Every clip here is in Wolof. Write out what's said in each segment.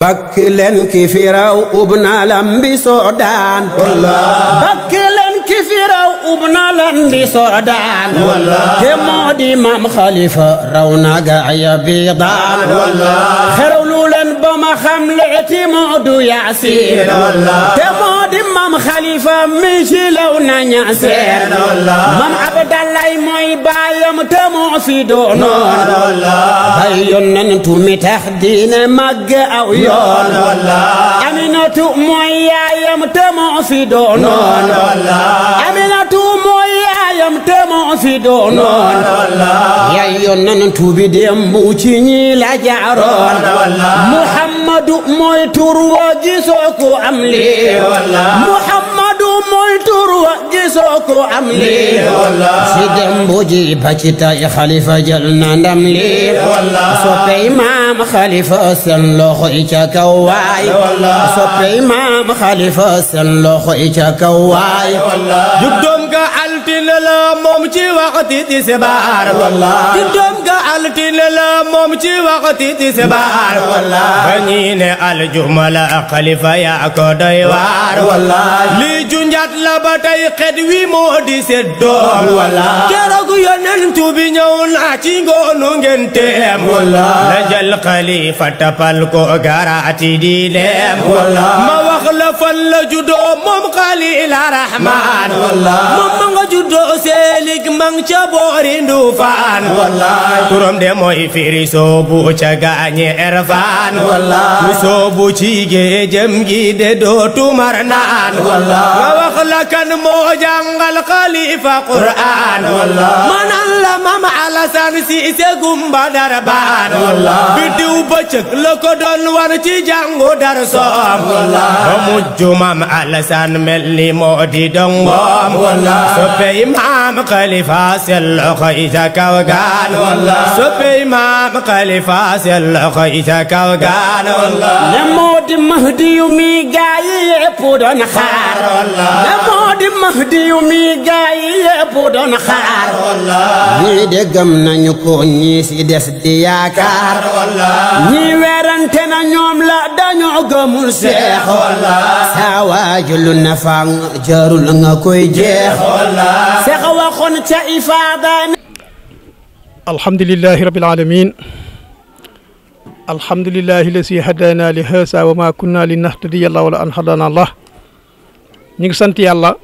bakk leen ki fi raw ubna lambi soodaan bakk leen ki fi raw ubna lambi soodaan te moo di Maam Khalifa raw na gaaya bi daan xerawlu leen ba ma xam leeti Moodu Yaasiin te moo di Maam Khalifa mi ci law na ñaaseen Maam Abdalaay mooy baayam te moo fi doonoon bay yonentu mi tax diine màgg aw yoon Aminatu mooy yaayam te moo fi doonoon Aminatu mooy yaayam te moo fi doonoon yaay yonentu bi démb ci ñi la jaaroon Muhammadu mooy tur wa gisoo ko am lii Muhammadu mooy tur wa gisoo ko am lii si démb ji ba ci tay Khalifa jël na ndam lii soppey Maam Khalifa seen loxo yi ca kaw waay soppey Maam Khalifa seen loxo yi ca kaw waay juddoom ga altine la moom ci waxti tisbaar juddoom ga altine la moom ci waxti tisbaar ba ñi ne aljuma la Khalifa yaa ko doy waar lii junjat la ba tey xet wi moo di seddoom keroog yonentu bi ñëw na ci ngoonu ngenteem la jël Khalifa tapal ko garaati di leem ma wax la fan la juddoo moom Khalil Rahman moom ma nga juddoo seelig mang ca boori Ndufaan turam de mooy firi soobu ca gaañe erfaan mu soobu ci géejëm gi de dootu mar naan ma wax la kan moo jàngal Khalifa Qur'an manan la Maam Alasan Siise Gumba Darbaan biddiw bëccëg la ko doon war ci jàngu dar soom ba mujj Maam Alasan mel ni moo di dongoom soppey Maam Khalifa seen loxo yi ca kaw gaan soppey Maam Khalifa seen loxo yi ca kaw gaan ne moo di Mahdi yu mi gaay yépp doon xaar ne moo di Mahdi yu mi gaay yépp doon xaar ñii de gëm nañu ko ñii si des di yaakaar ñii weerante na ñoom la dañoo gëmul seex saa waaju lu na fang jarul nga koy jeex seex waxoon ca ifaada alhamdulillahi rabbil alamin alhamdulillahi lasi hadana li haasa wa ma kunna linahtadiya lawla an hadana allah ñu ngi sant yàlla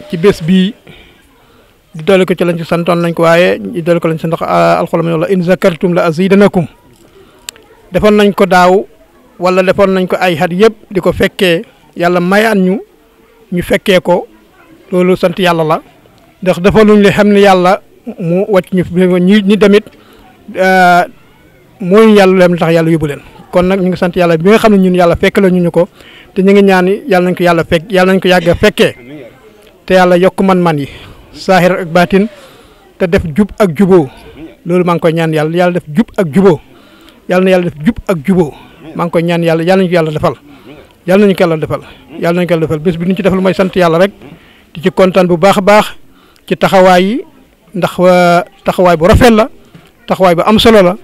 ci bés bii di doole ko ci lañ ci santoon nañ ko waaye di doole ko lañ ci ndax alxuraan la in zakartum la azidanakum defoon nañ ko daaw wala defoon nañ ko ay xat yëpp di ko fekkee yàlla mayaan ñu fekkee ko loolu sant yàlla la ndax defoon luñ le xam ne yàlla mu wàcc ñi demit mooy yàlla leen tax yàlla yóbbu leen kon nag ñu ngi sant yàlla bi nga xam ne ñun yàlla fekk la ñu ko te ñu ngi ñaan yàlla nañ ko yàlla fekk yàlla nañ ko yàgg a fekkee te yàlla yokk man-man yi saahir ak baatin te def jub ak juboo loolu maa ngi koy ñaan yàlla def jub ak juboo yàlla na yàlla def jub ak juboo maa ngi koy ñaan yàlla nañu ko yàlla defal yàlla nañu ko yàlla defal yàlla nañu ko yàlla defal bés bi ñu ci def lu may sant yàlla rek di ci kontaan bu baax a baax ci taxawaay yi ndax taxawaay bu rafet la taxawaay bu am solo la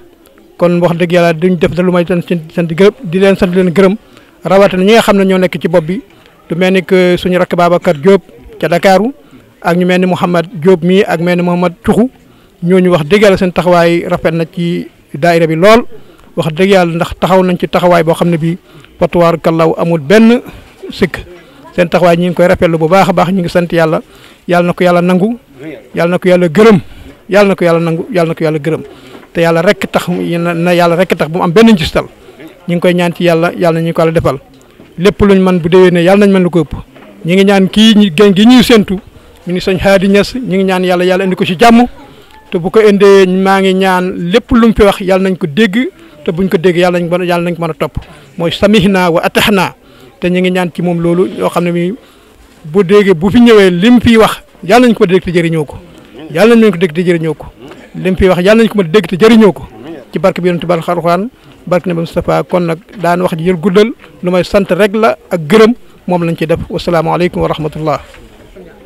kon wax dëgg yàlla duñ def da lu may sant gërëm di leen sant leen gërëm rawatina ñi nga xam ne ñoo nekk ci bopp bi du mel ni que suñu rakk Babacar Diop ca Dakaru ak ñu mel ni Mouhamad Diop mii ak mel ni Mouhamad Cuxu ñooñu wax dëgg yàlla seen taxawaay rafet na ci daayira bi lool wax dëgg yàlla ndax taxaw nañ ci taxawaay boo xam ne bii potuwaar kallaw amul benn sikk seen taxawaay ñi ngi koy rafetlu bu baax a baax ñu ngi sant yàlla yàlla na ko yàlla nangu yàlla na ko yàlla gërëm yàlla na ko yàlla nangu yàlla na ko yàlla gërëm te yàlla rek tax na yàlla rek tax bu mu am benn njistal ñu ngi koy ñaan ci yàlla yàlla na ñu ko yàlla defal lépp luñ man bu déwénee yàlla nañ mën lu ko ëpp ñu ngi ñaan kii géej gi ñuy séntu ñu ngi sëñ Haadi Ñas ñu ngi ñaan yàlla indi ko ci jàmm te bu ko indee maa ngi ñaan lépp lu mu fi wax yàlla nañ ko dégg te buñ ko dégg yàlla nañ ko mën a topp mooy samihna wa atahna te ñu ngi ñaan ci moom loolu yoo xam ne mi bu déggee bu fi ñëwee lim fi wax yàlla nañ ko dégg te jëriñoo ko yàlla nañ ko dégg te jëriñoo ko lim fi wax yàlla nañ ko mën a dégg te jëriñoo ko ci barke bi yonent bi alxuraan barke ne ba Mustafa kon nag daan wax ji yël guddal lu may sant rek la ak gërëm moom lañ ci def wasalaamaaleykum wa rahmatullah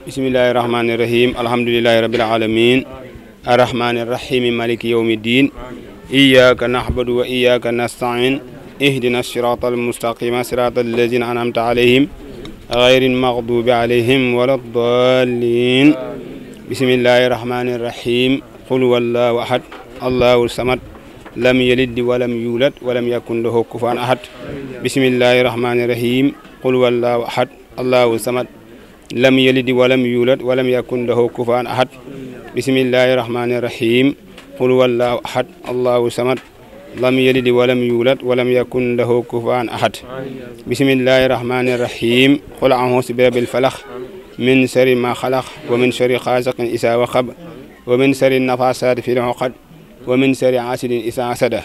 bismillahi rahmani rahim alhamdulillahi rabbil alamin arrahmani rahim maliki yawmi din iyyaka na'budu wa iyyaka nasta'in اهدنا الصراط المستقيم صراط الذين أنعمت عليهم غير المغضوب عليهم ولا الضالين بسم الله الرحمن الرحيم قل هو الله أحد الله الصمد لم يلد ولم يولد ولم يكن له كفوا أحد بسم الله الرحمن الرحيم قل هو الله أحد الله الصمد لم يلد ولم يولد ولم يكن له كفوا أحد بسم الله الرحمن الرحيم قل هو الله أحد الله الصمد لم يلد ولم يولد ولم يكن له كفوا أحد بسم الله الرحمن الرحيم قل أعوذ برب الفلق من شر ما خلق ومن شر غاسق إذا وقب ومن شر النفاثات في العقد ومن شر حاسد إذا حسد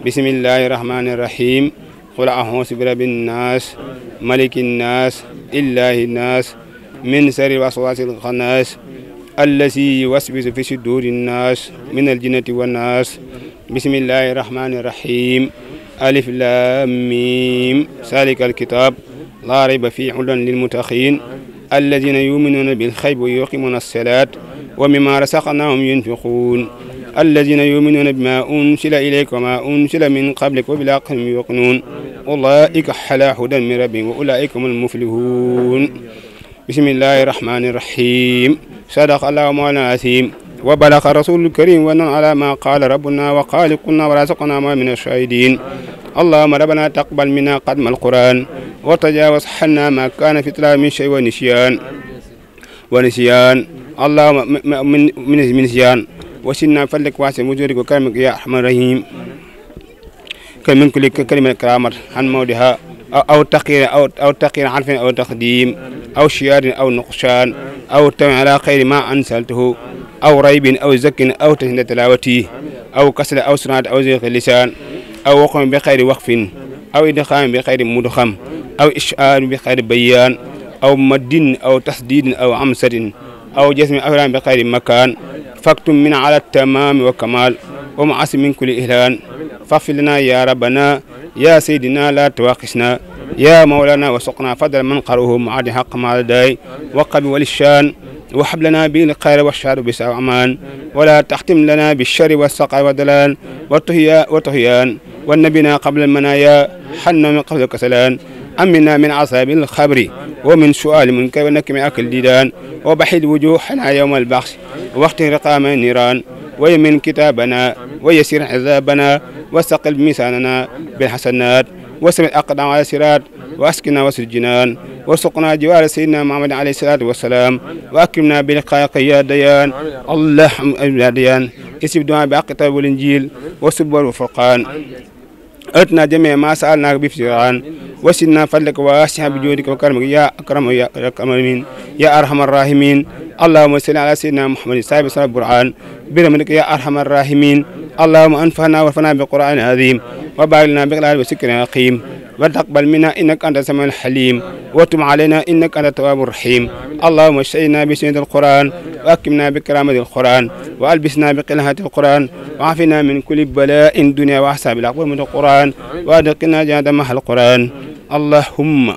بسم الله الرحمن الرحيم قل أعوذ برب الناس ملك الناس إله الناس من شر الوسواس الخناس الذي يوسوس في صدور الناس من الجنة والناس بسم الله الرحمن الرحيم ألف لام ميم ذلك الكتاب لا ريب فيه هدى للمتقين الذين يؤمنون بالغيب ويقيمون الصلاة ومما رزقناهم ينفقون الذين يؤمنون بما أنزل إليك وما أنزل من قبلك وبالآخرة هم يوقنون أولئك على هدى من ربهم وأولئك هم المفلحون بسم الله الرحمن الرحيم صدق الله مولانا العظيم وبلغ رسول الكريم ونن على ما قال ربنا وقال كنا ورزقنا ما من الشاهدين اللهم ربنا تقبل منا قدم القرآن وتجاوز عنا ما كان في تلاوة من شيء ونسيان اللهم من نسيان وسنا فلك واسع وجودك وكرمك يا أرحم الراحمين من كل كلمة كرامة عن موضعها أو تقير عرف أو تقديم أو شيار أو نقشان أو تم على خير ما أنزلته أو ريب أو زك أو تهند تلاوتي أو كسل أو سناد أو زيغ اللسان أو وقم بخير وقف أو إدخام بخير مدخم أو إشعار بخير بيان أو مد أو تسديد أو عمسد أو جسم أفران بخير مكان فاكتم من على التمام وكمال ومعصم من كل إهلان فاغفر لنا يا ربنا يا سيدنا لا تواخسنا يا مولانا وسقنا فضل من قره معاد حق مع الداي وقب وللشان وحب لنا به الخير والشر بسوء أمان ولا تختم لنا بالشر والسقى والدلال والطغيان والنبينا قبل المنايا حن من قبل الكسلان أمنا من عصاب الخبر ومن سؤال منكر ونكم أكل ديدان وبحيد وجوهنا يوم البخس وقت رقام النيران ويمن كتابنا ويسير عذابنا وسقل ميساننا بالحسنات وسمع أقدام على الصراط وأسكنا وسط الجنان وسقنا جوار سيدنا محمد عليه الصلاة والسلام وأكرمنا بلقائك يا ديان اللهم يا ديان اسم دعاء بأقطاب والإنجيل والسبور والفرقان أتنا جميع ما سألناك بفتران وسنا فضلك واسع بجودك وكرمك يا أكرم يا أكرمين يا أرحم الراحمين اللهم صل على سيدنا محمد صاحب صلاة القرآن برحمتك يا أرحم الراحمين اللهم أنفعنا وارفعنا بالقرآن العظيم وبارك لنا بالقرآن والذكر الحكيم وتقبل منا إنك أنت السميع الحليم وتب علينا إنك أنت التواب الرحيم اللهم اشفنا بسنة القرآن وأكرمنا بكرامة القرآن وألبسنا بقلهة القرآن وعافنا من كل بلاء الدنيا وأحساب الأقوال من القرآن وأدخلنا جنة مع القرآن اللهم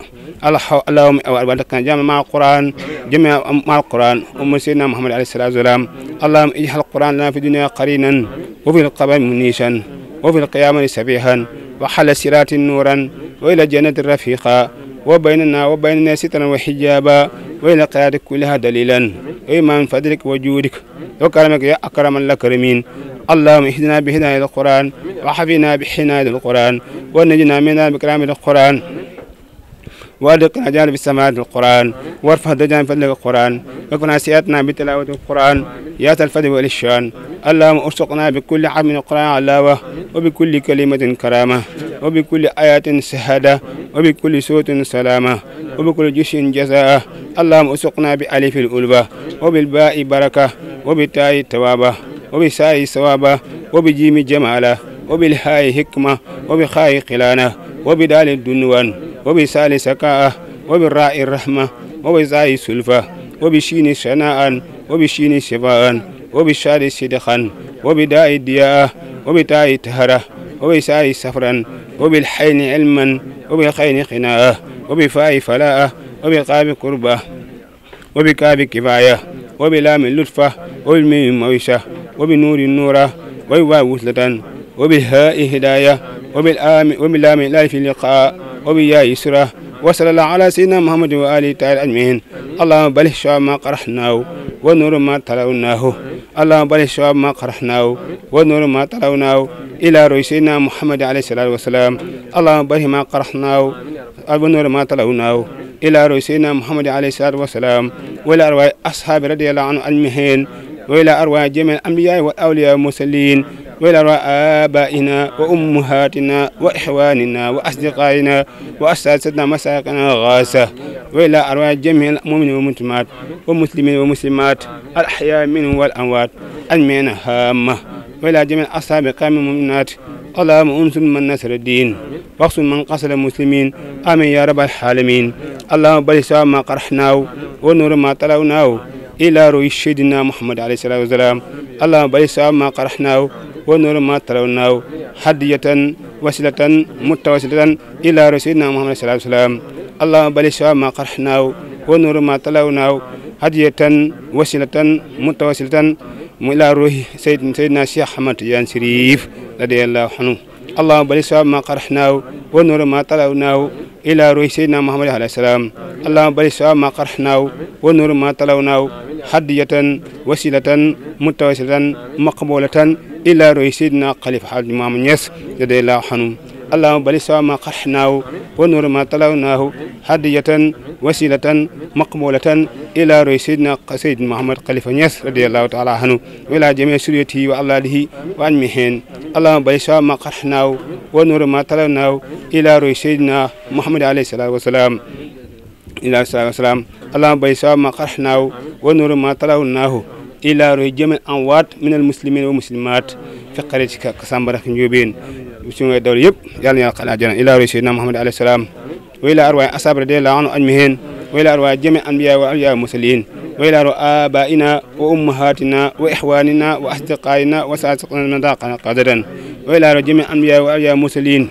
جمع مع القرآن جمع مع القرآن أم سيدنا محمد عليه الصلاة والسلام اللهم اجعل القرآن لنا في الدنيا قرينا وفي القبر منيشا وفي القيامة سبيحا وحل الصراط نورا وإلى الجنة الرفيقا وبيننا وبين الناس سترا وحجابا وإلى القيادة كلها دليلا وإيمان فضلك وجودك وكرمك يا أكرم الأكرمين اللهم اهدنا بهداية القرآن وحفظنا بحناية القرآن ونجنا منا بكرامة القرآن وادقنا جانب السماء القرآن وارفع درجنا بفضل القرآن وكنا سيئاتنا بتلاوة القرآن يا الفضل والإشان اللهم ارزقنا بكل حرف من القرآن علاوة وبكل كلمة كرامة وبكل آيات شهادة وبكل صوت سلامة وبكل جيش جزاء اللهم ارزقنا بألف الألبة وبالباء بركة وبالتاء توابة وبساء ثوابة وبجيم جمالة وبالهاء حكمة وبخاء خلانة وبدال الدنوان وبسال سكاء وبالراء الرحمة وبزاء سلفة وبشين شناء وبشين شفاء وبشار صدقا وبداء الدياء وبتاء تهرة وبساء سفرا وبالحين علما وبالخين خناء وبفاء فلاء وبقاب قربة وبكاب كفاية وبلام اللطفة وبالميم موشة وبنور النورة وبواو وصلة وبالهاء هداية وباللام لا في اللقاء وبيا يسرى وصلى الله على سيدنا محمد وآله تعالى أجمعين. اللهم بلغ شواب ما قرحناه ونور ما تلوناه. اللهم بلغ شواب ما قرحناه ونور ما تلوناه إلى روي سيدنا محمد عليه الصلاة والسلام. اللهم بلغ ما قرحناه ونور ما تلوناه إلى روي سيدنا محمد عليه الصلاة والسلام وإلى أرواح أصحاب رضي الله عنهم أجمعين وإلى أرواح جميع الأنبياء والأولياء والمرسلين وإلى أرواح آبائنا وأمهاتنا وإخواننا وأصدقائنا وأساتذتنا مساكنا غاثة وإلى أرواح جميع المؤمنين والمسلمات والمسلمين والمسلمات الأحياء منهم والأموات أجمعين هامة وإلى جميع أصحاب قام المؤمنات. اللهم انصر من نصر الدين واقصر من قتل المسلمين آمين يا رب العالمين. اللهم بلغ سواب ما قرحناه ونور ما تلوناه إلى روي سيدنا محمد عليه الصلاة والسلام. اللهم بلغ سواب ما قرحناه ونور ما تلوناه هدية وسيلة متوسلة إلى روي سيدنا محمد عليه الصلاة والسلام. اللهم بلغ سواب ما قرحناه ونور ما تلوناه هدية وسيلة متوسلة إلى روي سيدنا الشيخ أحمد تيجان شريف رضي الله عنه. اللهم بلغ سواب ما قرحناه ونور ما تلوناه إلى روي سيدنا محمد عليه السلام. اللهم بلغ سواب ما قرحناه ونور ما تلوناه هدية وسيلة متوسلة مقبولة إلى روي سيدنا خليفة حاج محمد نياس رضي الله عنه. اللهم بلغ سواب ما قرحناه ونور ما تلوناه هدية وسيلة مقبولة إلى روي سيدنا سيد محمد خليفة نياس رضي الله تعالى عنه وإلى جميع سريته وأولاده وأجمعين. اللهم بلغ سواب ما قرحناه ونور ما تلوناه إلى روي سيدنا محمد عليه الصلاة والسلام إلى الصلاة والسلام. اللهم بلغ سواب ما قرحناه ونور ما تلوناه إلى روي جميع الأموات من المسلمين والمسلمات في قريتك كسامبرة نجوبين بسم الدور يب يلا قال جنا إلى روي سيدنا محمد عليه السلام وإلى أرواح أصحاب رضي الله عنهم أجمعين وإلى أرواح جميع الأنبياء والأولياء المرسلين وإلى أرواح آبائنا وأمهاتنا وإخواننا وأصدقائنا وأساتذتنا من ذاقنا قدرا وإلى أرواح جميع الأنبياء والأولياء المرسلين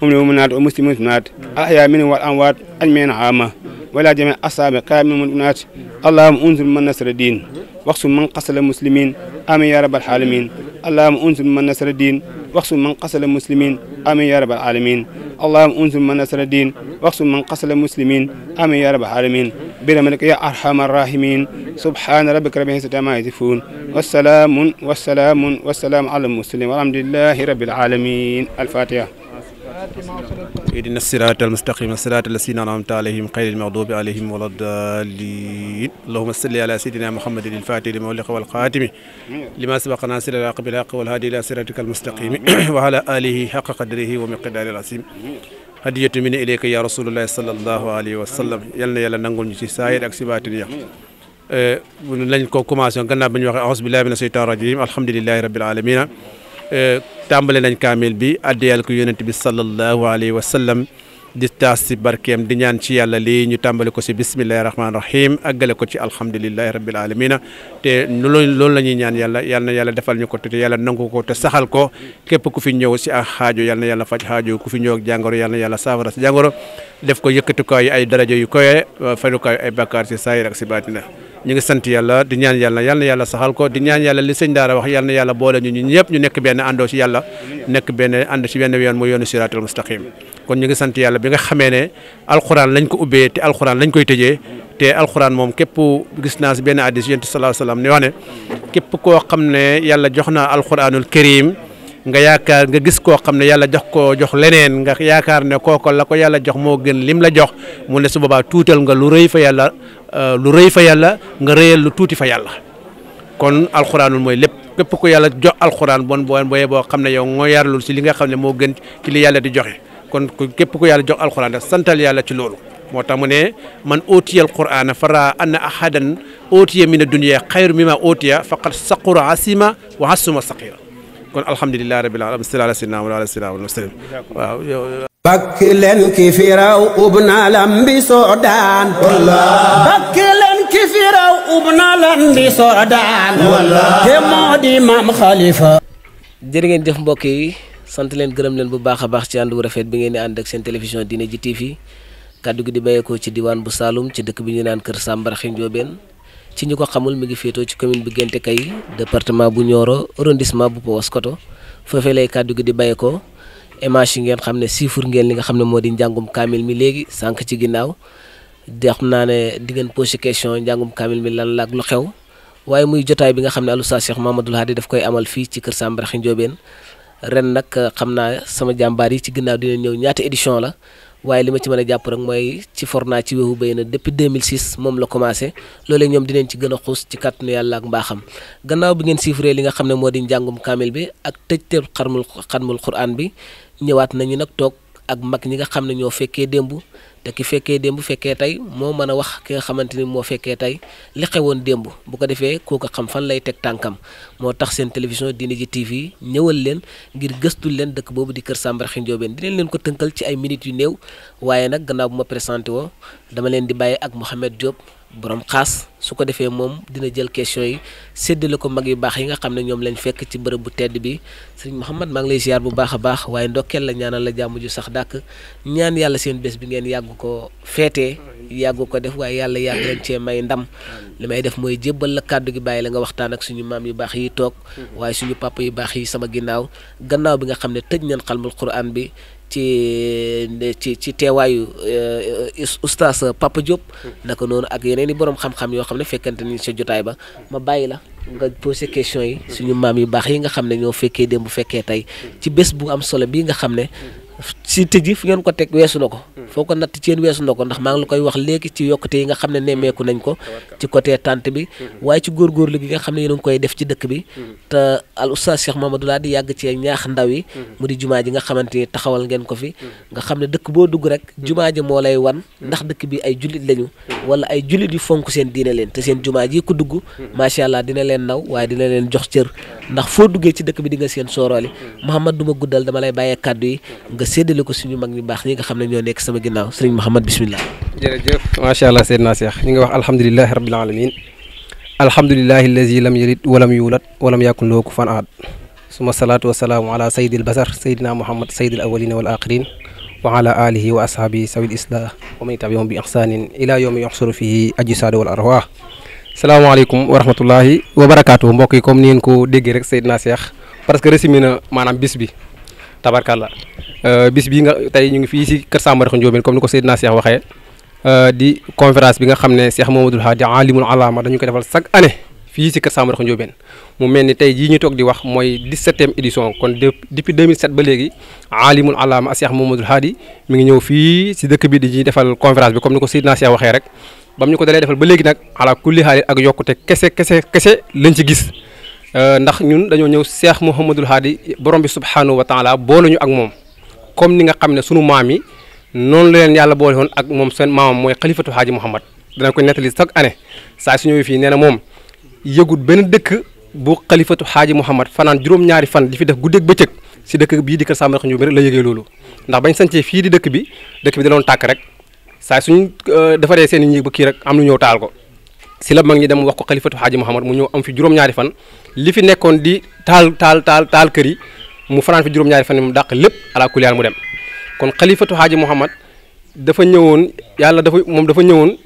هم المؤمنات والمسلمين والمسلمات الأحياء منهم والأموات أجمعين عامة ولا جميع أصحاب قائم المؤمنات. اللهم انزل من نصر الدين واقسم من قتل المسلمين آمين يا رب العالمين. اللهم انزل من نصر الدين واقسم من قتل المسلمين آمين يا رب العالمين. اللهم انزل من نصر الدين واقسم من قتل المسلمين آمين يا رب العالمين برحمتك يا أرحم الراحمين. سبحان ربك رب العزة عما يصفون والسلام على المرسلين والحمد لله رب العالمين. الفاتحة. اهدنا الصراط المستقيم صراط الذين أنعمت عليهم غير المغضوب عليهم ولا الضالين. اللهم صل على سيدنا محمد الفاتح لما أغلق والخاتم لما سبق ناصر الحق بالحق والهادي إلى صراطك المستقيم وعلى آله حق قدره ومقداره العظيم. هدية من إليك يا رسول الله صلى الله عليه وسلم. yal na yàlla nangul ñu ci saayir ak ci baatin ya lañ ko commencé gannaaw bi ñu waxee a'uuzu billahi mina shaytaani rajiim alhamdulillahi rabbil alamin tàmbale nañ kaamil bi addiyal ko yonent bi sallallahu alayhi wa sallam di taas si barkeem di ñaan ci yàlla lii ñu tàmbale ko si bismillahi rahmaani rahim àggale ko ci alhamdulillahi rabbil alamina te loolu la ñuy ñaan yàlla yal na yàlla defal ñu ko te yàlla nangu ko te saxal ko képp ku fi ñëw si ak xaajo yal na yàlla faj xaajo ku fi ñëw ak jàngoro yal na yàlla saafara si jàngoro def ko yëkkatukaayu ay daraja yu koy fayukaayu ay bakkaar si saayir ak si baatina ñu ngi sant yàlla di ñaan yàlla yal na yàlla saxal ko di ñaan yàlla li sëñ daara wax yal na yàlla boole ñu ñëpp ñu nekk benn àndoo ci yàlla nekk benn ànd ci benn yoon mooy yoonu siraatal mustaqim kon ñu ngi sant yàlla bi nga xamee ne alxuraan lañ ko ubbee te alxuraan lañ koy tëjee te alxuraan moom képp gis naa si benn hadiis yonent sallallahu alayhi wa sallam ne wax ne képp koo xam ne yàlla jox na alxuraanul karim nga yaakaar nga gis koo xam ne yàlla jox leneen nga yaakaar ne kooko la ko yàlla jox moo gën lim la jox mu ne su boobaa tuutal nga lu rëy fa yàlla nga rëyal lu tuuti fa yàlla kon alxuraanul mooy lépp képp ku yàlla jox alxuraan bon booyee boo xam ne yow ngoo yarlul si li nga xam ne moo gën ci li yàlla di joxe kon képp ku yàlla jox alxuraan rek santal yàlla ci loolu moo tax mu ne man ootiyal qur'ana fara anna ahadan ootiya min ad-dunya xayru mimma ootiya faqad saqura asima wa hasuma saqira kon alhamdulilah rabbil alamin sallallahu alayhi wa sallam waaw bakk leen ki fi raw ubna lambi soodaan bakk leen ki fi raw ubna lambi soodaan te moo di maam Khalifa. jërë ngeen jëf mbokk yi sant leen gërëm leen bu baax a baax ci ànd bu rafet bi ngeen di ànd ak seen télévision Diine Ji TV kaddu gi di bàyyeekoo ci diwaan bu Saloum ci dëkk bi ñu naan Kër Sambaraxi Ndiobène ci ñu ko xamul mi ngi féetoo ci commune bu Gént Kay département bu Nioro arrondissement bu Paoskoto foofee lay kaddu gi di bàyyeekoo image yi ngeen xam ne siifur ngeen li nga xam ne moo di njàngum kaamil mi léegi sànq ci ginnaaw di xam naa ne di ngeen posé question njàngum kaamil mi lan la ak lu xew waaye muy jotaay bi nga xam ne Al Oustaz Cheikh Mouhamadoul Hady daf koy amal fii ci kër Sambaraxi Ndiobène ren nag xam naa sama jàmbaar yi ci ginnaaw dina ñëw ñaata édition la waaye li ma ci mën a jàpp rek mooy ci forna ci Wéhu Béy na depuis 2006 moom la commencé loolee ñoom dinañ ci gën a xuus ci kàttanu yàlla ak mbaaxam gannaaw bi ngeen siifuree li nga xam ne moo di njàngum kaamil bi ak tëjteeb xatmul Qur'an bi ñëwaat nañu nag toog ak mag ñi nga xam ne ñoo fekkee démb te ki fekkee démb fekkee tey moo mën a wax ki nga xamante ni moo fekkee tey li xewoon démb bu ko defee kooku xam fan lay teg tànkam moo tax seen télévision Diiné Ji TV ñëwal leen ngir gëstul leen dëkk boobu di kër Sambaraxi Ndiobène dinañ leen ko tënkal ci ay minutes yu néew waaye nag gannaaw bu ma présenté woo dama leen di bàyyi ak Mouhamed Diop borom xaas su ko defee moom dina jël question yi séddale ko mag yu baax yi nga xam ne ñoom lañ fekk ci bërëb bu tedd bi sëriñ Mouhamed maa ngi lay ziar bu baax a baax waaye ndokkeel la ñaanal la jàmm ju sax dàkk ñaan yàlla seen bés bi ngeen yàgg ko feetee yàgg ko def waaye yàlla yàgg leen cee may ndam li may def mooy jébbal la kàddu gi bàyyi la nga waxtaan ak suñu maam yu baax yi toog waaye suñu papa yu baax yi sama gannaaw bi nga xam ne tëj nañ xalmul Qur'an bi ci teewaayu oustaz Papa Diop naka noonu ak yeneen i borom xam-xam yoo xam ne fekkante ni sa jotaay ba ma bàyyi la nga posé question yi suñu maam yu baax yi nga xam ne ñoo fekkee démb bu fekkee tey ci bés bu am solo bii nga xam ne si tëji fi ngeen ko teg weesu na ko foo ko natt ci yéen weesu na ko ndax maa ngi la koy wax léegi ci yokkute yi nga xam ne nemmeeku nañ ko ci côté tante bi waaye ci góorgóorlu gi nga xam ne yéen a ngi koy def ci dëkk bi te Al Oustaz Cheikh Mouhamadoul Hady yàgg cee ñaax ndaw yi mu di jumaa ji nga xamante ni taxawal ngeen ko fi nga xam ne dëkk boo dugg rek jumaa ji moo lay wan ndax dëkk bi ay jullit lañu wala ay jullit yu fonk seen diine leen te seen jumaa ji ku dugg macha allah dina leen naw waaye dina leen jox cër ndax foo duggee ci dëkk bi di nga seen soorooli Mouhamed du ma guddal dama lay bàyyee kàddu yi nga séddale ko suñu mag ñu baax ñi nga xam ne ñoo nekk sama ginnaaw sëriñ Mouhamed bismillah. jërëjëf macha allah Seydina Cheikh ñu ngi wax alhamdulilahi rabbil alamin alhamdulilahi allazi lam yalid walam yulad walam yakun lahu kufuwan ahad suma salaatu wasalaamu ala sayyidil basar sayyidina Muhammad sayyidil awwalina wal axirin wa ala alihi wa ashabihi sawil islah wa man tabi'ahum bi ihsanin ila yawmi yuhsharu fihi ajsaadu wal arwah. salaamaaleykum wa rahmatullahi wa barakaatu mbokk yi comme ni ngeen ko déggee rek Seydina Cheikh parce que résumé na maanaam bis bi tabarkàlla bis bi nga tey ñu ngi fii si kër Sambaraxi Ndiobène comme ni ko Seydina Cheikh waxee di conférence bi nga xam ne Cheikh Mouhamadoul Hady alimul alama dañu ko defal chaque année fii si kër Sambaraxi Ndiobène mu mel ni tey jii ñu toog di wax mooy 17e édition kon depuis 2007 ba léegi alimul alama Cheikh Mouhamadoul Hady mi ngi ñëw fii si dëkk bi di ñuy defal conférence bi comme ni ko Seydina Cheikh waxee rek bam ñu ko dalee defal ba léegi nag ala kulli haal ak yokkute kese lañ ci gis ndax ñun dañoo ñëw Cheikh Mouhamadoul Hady borom bi subhanahu wa taala boole ñu ak moom comme ni nga xam ne sunu maam yi noonu la leen yàlla boole woon ak moom seen maamam mooy xalifatu Haaji Mouhamad dana ko nettali chaque année saa su ñëwee fii nee na moom yëgut benn dëkk bu xalifatu Haaji Mouhamad fanaan juróom-ñaari fan di fi def guddeeg bëccëg si dëkk bii di kër Sambaraxi Ndiobène rek la yëgee loolu ndax bañ sancee fii di dëkk bi da doon tàkk rek saa suñu defaree seen i ñi ba kii rek am lu ñëw taal ko si la mag ñi dem wax ko xalifatu Haaji Mouhamad mu ñëw am fi juróom-ñaari fan li fi nekkoon di taal kër yi mu fanaan fi juróom-ñaari fan yi mu dàq lépp ala kulli haal mu dem kon xalifatu Haaji Mouhamad dafa ñëwoon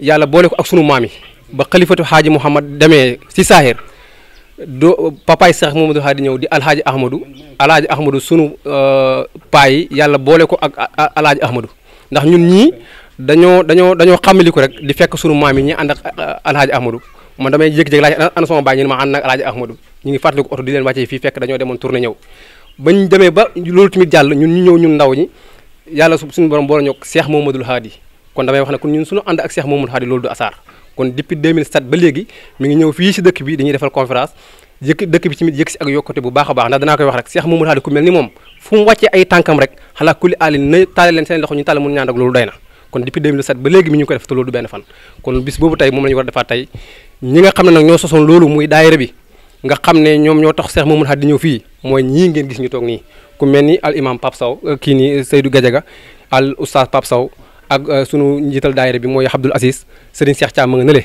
yàlla boole ko ak sunu maam yi ba xalifatu Haaji Mouhamad demee si saahir do papaay Cheikh Mouhamadoul Hady ñëw di alhaaji ahmadou sunu paa yi yàlla boole ko ak alhaaji ahmadou ndax ñun ñii dañoo xàmmali ko rek di fekk sunu maam yi ñi ànd ak alhaaji ahmadou man damay jékki-jékki laaj ana sama baay ñu ne ma ànd ak alhaaji ahmadou ñu ngi fàttali ko oto di leen wàccee fii fekk dañoo demoon tournée ñëw bañ demee ba loolu tamit jàll ñun ñu ñëw ñun ndaw ñi yàlla suñu borom boole ñoo Cheikh Mouhamadoul Hady kon damay wax ne kon ñun suñu ànd ak Cheikh Mouhamadoul Hady loolu du asaar kon depuis 2007 ba léegi mi ngi ñëw fii si dëkk bi dañuy defal conférence dëkk bi tamit yëg si ak yokkute bu baax a baax ndax danaa koy wax rek Cheikh Mouhamadoul Hady ku mel ni moom fu mu wàccee ay tànkam rek xalaa kulli alin na taale leen seen loxo ñu taale mun ñaan ak loolu doy na kon depuis 2007 ba léegi mi ñu ko def te loolu du benn fan kon bis boobu tey moom la ñu war a defaat tey ñi nga xam ne nag ñoo sosoon loolu muy daayira bi nga xam ne ñoom ñoo tax Cheikh Mouhamadoul Hady ñëw fii mooy ñii ngeen gis ñu toog nii ku mel ni al imam Pape Sow kii nii Seydou Gadiaga al oustaz Pape Sow ak sunu njiital daayira bi mooy Abdoul Aziz Serigne Cheikh Thiam ma nga nële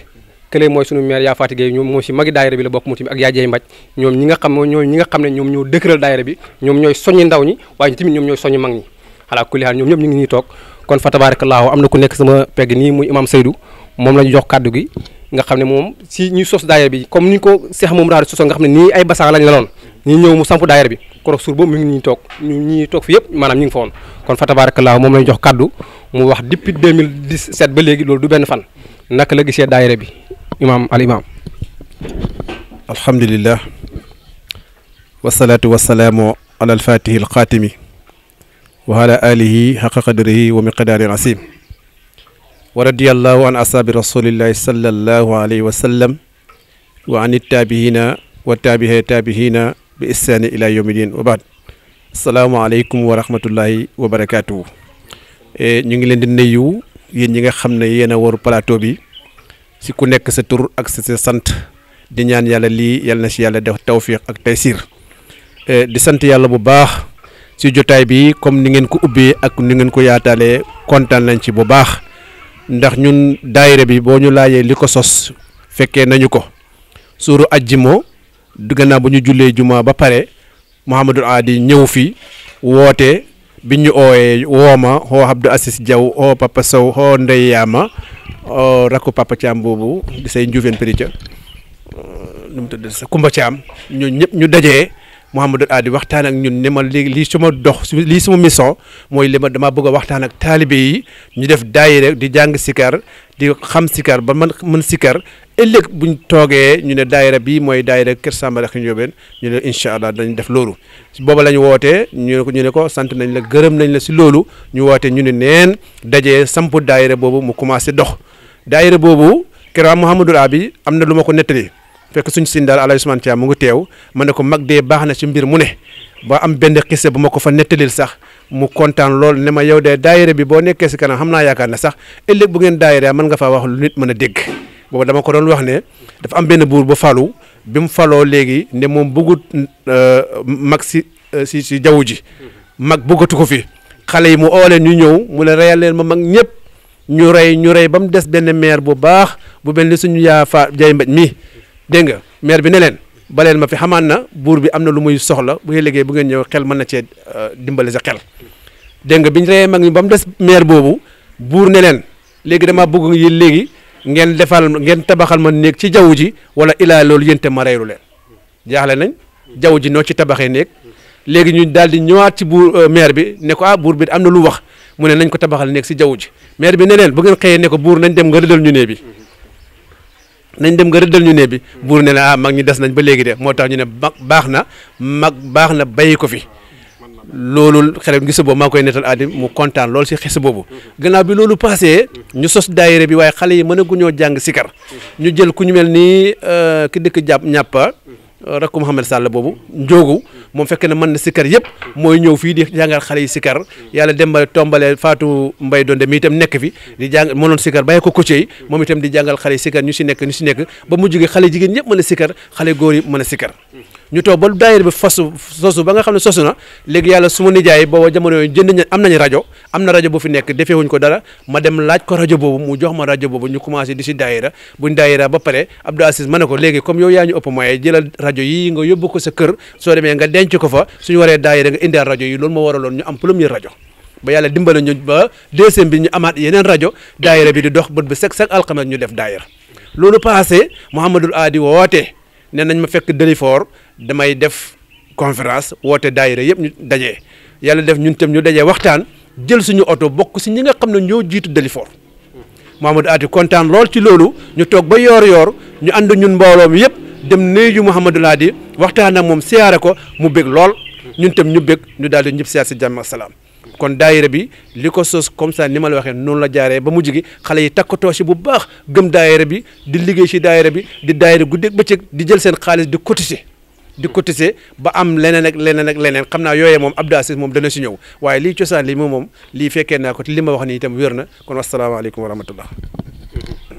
kële mooy sunu maire yaa fatigé ñoom moo si magi daayira bi la bokk mu tamit ak yaa jeey mbaj ñoom ñi nga xam ne ñoom ñoo dëkkëral daayira bi ñoom ñooy soññi ndaw ñi waaye tamit ñoom ñooy soññi mag ñi xalaa kulli haal ñoom ñëpp ñu ngi nii toog kon fa tabarakallahu am na ku nekk sama pegg nii muy imam Seydou moom la ñu jox kàddu gi nga xam ne moom si ñuy sos daayira bi comme ni ko Cheikh Mouhamadoul Hady soso nga xam ne nii ay basan lañ la loon ñi ñëw mu samp daayira bi korok suur boobu mi ngi ñi toog fi yëpp maanaam ñu ngi fa woon kon fa tabarakallah moom lañ jox kaddu mu wax depuis 2017 ba léegi loolu du benn fan naka la gisee daayira bi al imam alhamdulillah wasalaatu wasalaamu ala alfatihi alxaatimi wa ala alihi xaqa qadrihi wa miqdaari asim wa radiyallahu an asaabi rasulillahi sallallahu alayhi wa sallam wa an ittaabihina wa taabihina bi ihsaani ila yawmi din wa baad asalaamaaleykum wa rahmatullahi wa barakaatuhu. ñu ngi leen di nuyu yéen ñi nga xam ne yéen a waru plateau bi si ku nekk sa tur ak sa sant di ñaan yàlla lii yàlla na si yàlla def tawfiq ak taysir di sant yàlla bu baax si jotaay bi comme ni ngeen ko ubbee ak ni ngeen ko yaataalee kontaan nañ ci bu baax ndax ñun daayira bi boo ñu laajee li ko sos fekkee nañu ko suuru ajjimo gannaaw bu ñu jullee juma ba pare Mouhamadul Aadi ñëw fi woote bi ñu ooyee wooma xoo Abdou Assis Diaw xoo Papa Sow xoo Ndey Yaama rakku Papa Thiam boobu di say njuufeen përica nu mu tudd sa Kumba Thiam ñun ñëpp ñu dajee Mouhamadou Aadi waxtaan ak ñun ne ma léegi lii suma dox lii suma mission mooy li ma dama bëgg a waxtaan ak taalibe yi ñu def daayira di jàng sikar di xam sikar ba man mën sikar ëllëg buñ toogee ñu ne daayira bi mooy daayira Kër Samba Rakhi Ndiobène ñu ne incha allah dañ def loolu booba la ñu wootee ñu ne ko sant nañ la gërëm nañ la si loolu ñu woote ñu ne neen dajee samp daayira boobu mu commencé dox daayira boobu keroog Mouhamadou Aadi am na lu ma ko nettali fekk suñ sin daal Alaaji Usmaan Thiam mu ngi teew ma ne ko mag dee baax na ci mbir mu ne ba am benn xisse bu ma ko fa nettalil sax mu kontaan lool ne ma yow de daayira bi boo nekkee si kanam xam naa yaakaar ne sax ëllëg bu ngeen daayira mën nga faa wax lu nit mën a dégg boobu dama ko doon wax ne dafa am benn buur ba falu bi mu faloo léegi ne moom bëggut mag si jaww ji mag bëggatu ko fi xale yi mu ooleen ñu ñëw mu ne reyal leen ma mag ñëpp ñu rey ba mu des benn maire bu baax bu mel ni suñu yaa fa jay mbaj mi dégg nga maire bi ne leen baleel ma fi xamaan na buur bi am na lu muy soxla bu ngeen liggéey bu ngeen ñëw xel mën na cee dimbale sa xel dégg nga biñ reyee mag ñi ba mu des maire boobu buur ne leen léegi dama bëgg yi léegi ngeen tabaxal ma néeg ci jaww ji wala ilaa loolu yénte ma reylu leen jaaxle nañ jaww ji noo ci tabaxee néeg léegi ñu daal di ñëwaat ci buur maire bi ne ko buur bi am na lu wax mu ne nañ ko tabaxal néeg si jaww ji maire bi ne leen bu ngeen xëyee ne ko buur nañ dem nga rëddal ñu nee bi buur ne la mag ñi des nañ ba léegi de moo tax ñu ne mag baax na bàyyi ko fi loolu xelem gis boobu maa koy nettal Aadi mu kontaan loolu si xis boobu gannaaw bi loolu passé ñu sos daayira bi waaye xale yi mën a guñoo jàng sikar ñu jël ku ñu mel nii ki dëkk ñàppa rakku Mouhamed Sall boobu njóogu moom fekk na mën na sikar yëpp mooy ñëw fii di jàngal xale yi sikar yàlla dem ba tombale Fatou Mbaye Donde mi itam nekk fi di jàng mënoon sikar bàyyi ko coach yi moom itam di jàngal xale yi sikar ñu si nekk ba mu jógee xale jigéen ñëpp mën a sikar xale góor yi mën a sikar ñu toog ba daayira bi sosu ba nga xam ne sosu na léegi yàlla su ma nijaay booba jamono yooyu am na rajo bu fi nekk defeewuñ ko dara ma dem laaj ko rajo boobu mu jox ma rajo boobu ñu commencé di si daayira buñ daayira ba pare Abdou Assis ma ne ko léegi comme yow yaa ñu ëpp moyen jëlal rajo yi nga yóbbu ko sa kër soo demee nga denc ko fa suñu waree daayira nga indiwaat rajo yi loolu moo waraloon ñu am premier rajo ba yàlla dimbale ñu ba deuxième bi ñu amaat yeneen rajo daayira bi di dox bët bi chaque alxames ñu def daayira loolu passé Mouhamadul Aadi woote ne nañ ma fekk Dalifort damay def conférence woote daayira yëpp ñu dajee yàlla def ñun tam ñu dajee waxtaan jël suñu oto bokk si ñi nga xam ne ñoo jiitu Dalifort Mouhamadou Aadi kontaan lool ci loolu ñu toog ba yoor ñu ànd ñun mbooloo mi yëpp dem nuyu Mouhamadou Aadi waxtaan ak moom siyaare ko mu bég lool ñun tam ñu bég ñu daal di ñëpp siyaar si jàmm ak salaam kon daayira bi li ko sos comme ça ni ma la waxee noonu la jaaree ba mujj gi xale yi takkatoo si bu baax gëm daayira bi di liggéey si daayira bi di daayira guddeeg bëccëg di jël seen xaalis di cotiser ba am leneen ak leneen xam naa yooyee moom Abdou Assis moom dana si ñëw waaye lii cosaan lii moom lii fekkee naa ko te li ma wax nii itam wér na kon wasalaamaaleykum wa rahmatullah.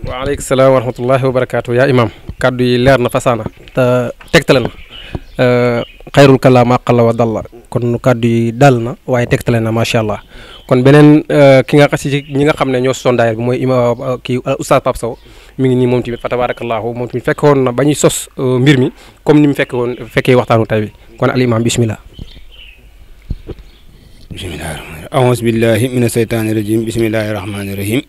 waaleykum salaam wa rahmatullahi wa barakaatu yaa imam kaddu yi leer na fasaana te tegtale na xayrul kalaam qalla wa dalla kon kaddu yi dal na waaye tegtale na macha allah kon beneen ki nga xasi ñi nga xam ne ñoo sosoon daayira bi mooy oustaz Pape Sow mi ngi nii moom tamit fa tabarakallahu moom tamit fekk woon na ba ñuy sos mbir mi comme ni mu fekkee waxtaanu tay bi kon al imam bismillah a'uuzu billahi mina seytaani rajim bismillahi rahmaani rahim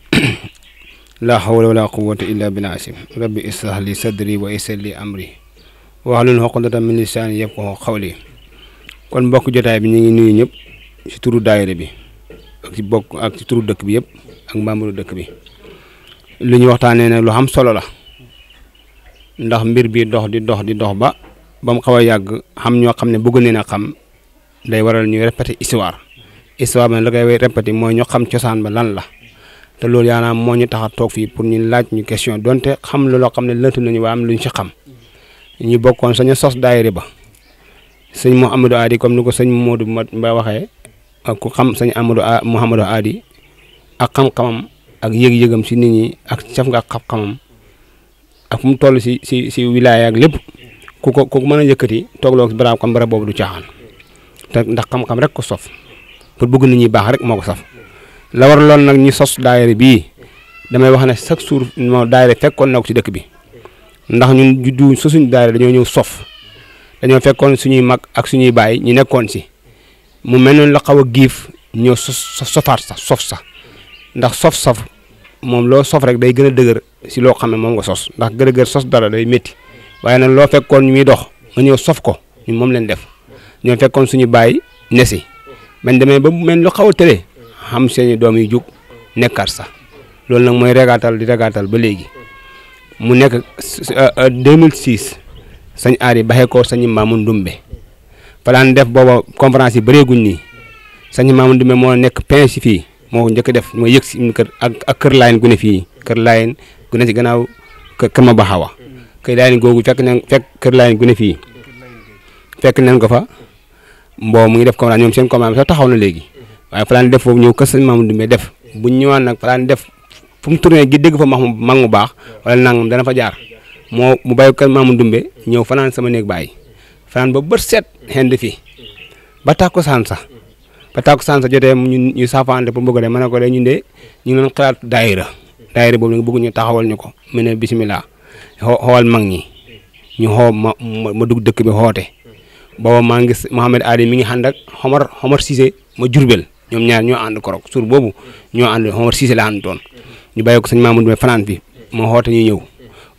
la hawla wala quwwata illa billah asim rabbi israh li sadri wa yassir li amri wahlul uqdatan min lisaani yafqahu qawli. kon mbokk jotaay bi ñu ngi nuyu ñëpp ci turu daayira bi ak ci turu dëkk bi yëpp ak membre dëkk bi. lu ñu waxtaanee nag lu am solo la ndax mbir bi dox di dox ba mu xaw a yàgg xam ñoo xam ne bëgg nañ a xam day waral ñuy répéter histoire ba la koy répéter mooy ñu xam cosaan ba lan la te loolu yaanaam moo ñu tax a toog fii pour ñu laaj ñu question donte xam loo xam ne lënt nañu waaye am lu ñu ci xam ñu bokkoon sañu sos daayira ba sëñ Mouhamadou Adi comme ni ko sëñ Modou Mba waxee ak ku xam sëñ Mouhamadou Adi ak xam-xamam ak yëg-yëgam si nit ñi ak caf nga xam-xamam ak fu mu toll si wilaaya ak lépp ku ko mën a yëkkati toogloo barab comme barab boobu du caaxaan te ndax xam-xam rek ko sof pour bëgg nit ñi baax rek moo ko saf la war loolu nag ñu sos daayira bii damay wax ne chaque jour moo daayira fekkoon na ko ci dëkk bi ndax ñun juddu sosuñ daayira dañoo ñëw sof dañoo fekkoon suñuy mag ak suñuy baay ñu nekkoon si mu mel noonu la xaw a giif ñëw sofaat sax sof sax ndax sof moom loo sof rek day gën a dëgër si loo xam ne moom nga sos ndax gërëgër sos dara day métti waaye nag loo fekkoon ñu muy dox nga ñëw sof ko ñun moom leen def ñoo fekkoon suñu baay ne si bañ demee ba mel lu xaw a tëlee xam seeni doom yi jug nekkaat sax loolu nag mooy regaatal ba léegi mu nekk 2006 sañ aari baxee ko sañu maamu ndumbe fa daan def booba conférence yi bëreeguñ nii sañu maamu ndumbe moo nekk pin si fii moo njëkk def moo yëg si kër ak kër laayen gu ne fii kër laayen gu ne si gannaaw kër ma baxawa kër laayen googu fekk kër laayen gu ne fii fekk nañ ko fa mboo mu ngi def conférence ñoom seen conférence sax taxaw na léegi waaye fa daan def foofu ñëw kër sañ maamu ndumbe def buñ ñëwaan nag fa daan def fu mu tourné gi dégg fa mag mu baax wala nangam dana fa jaar mu bàyyi kër maamu ndumbe ñëw fanaan sama néeg bàyyi fanaan ba bët set xend fii ba tàkkusaan sax jotee ñu saafante pour bëgg a dem ma ne ko de ñun de ñu ngi doon xalaat daayira boobu nag bëgg ñu taxawal ñu ko mu ne bisimilah xool mag ñi ñu xoo ma dugg dëkk bi xoote booba maa ngi Mouhamed Ali mi ngi ànd ak Omar Cissé ma Jurbel ñoom ñaar ñoo ànd korok suur boobu ñoo ànd Omar Cissé la ànd doon ñu bàyyi ko sëñ Mamadou Mbaye fanaan fi moo xoote ñu ñëw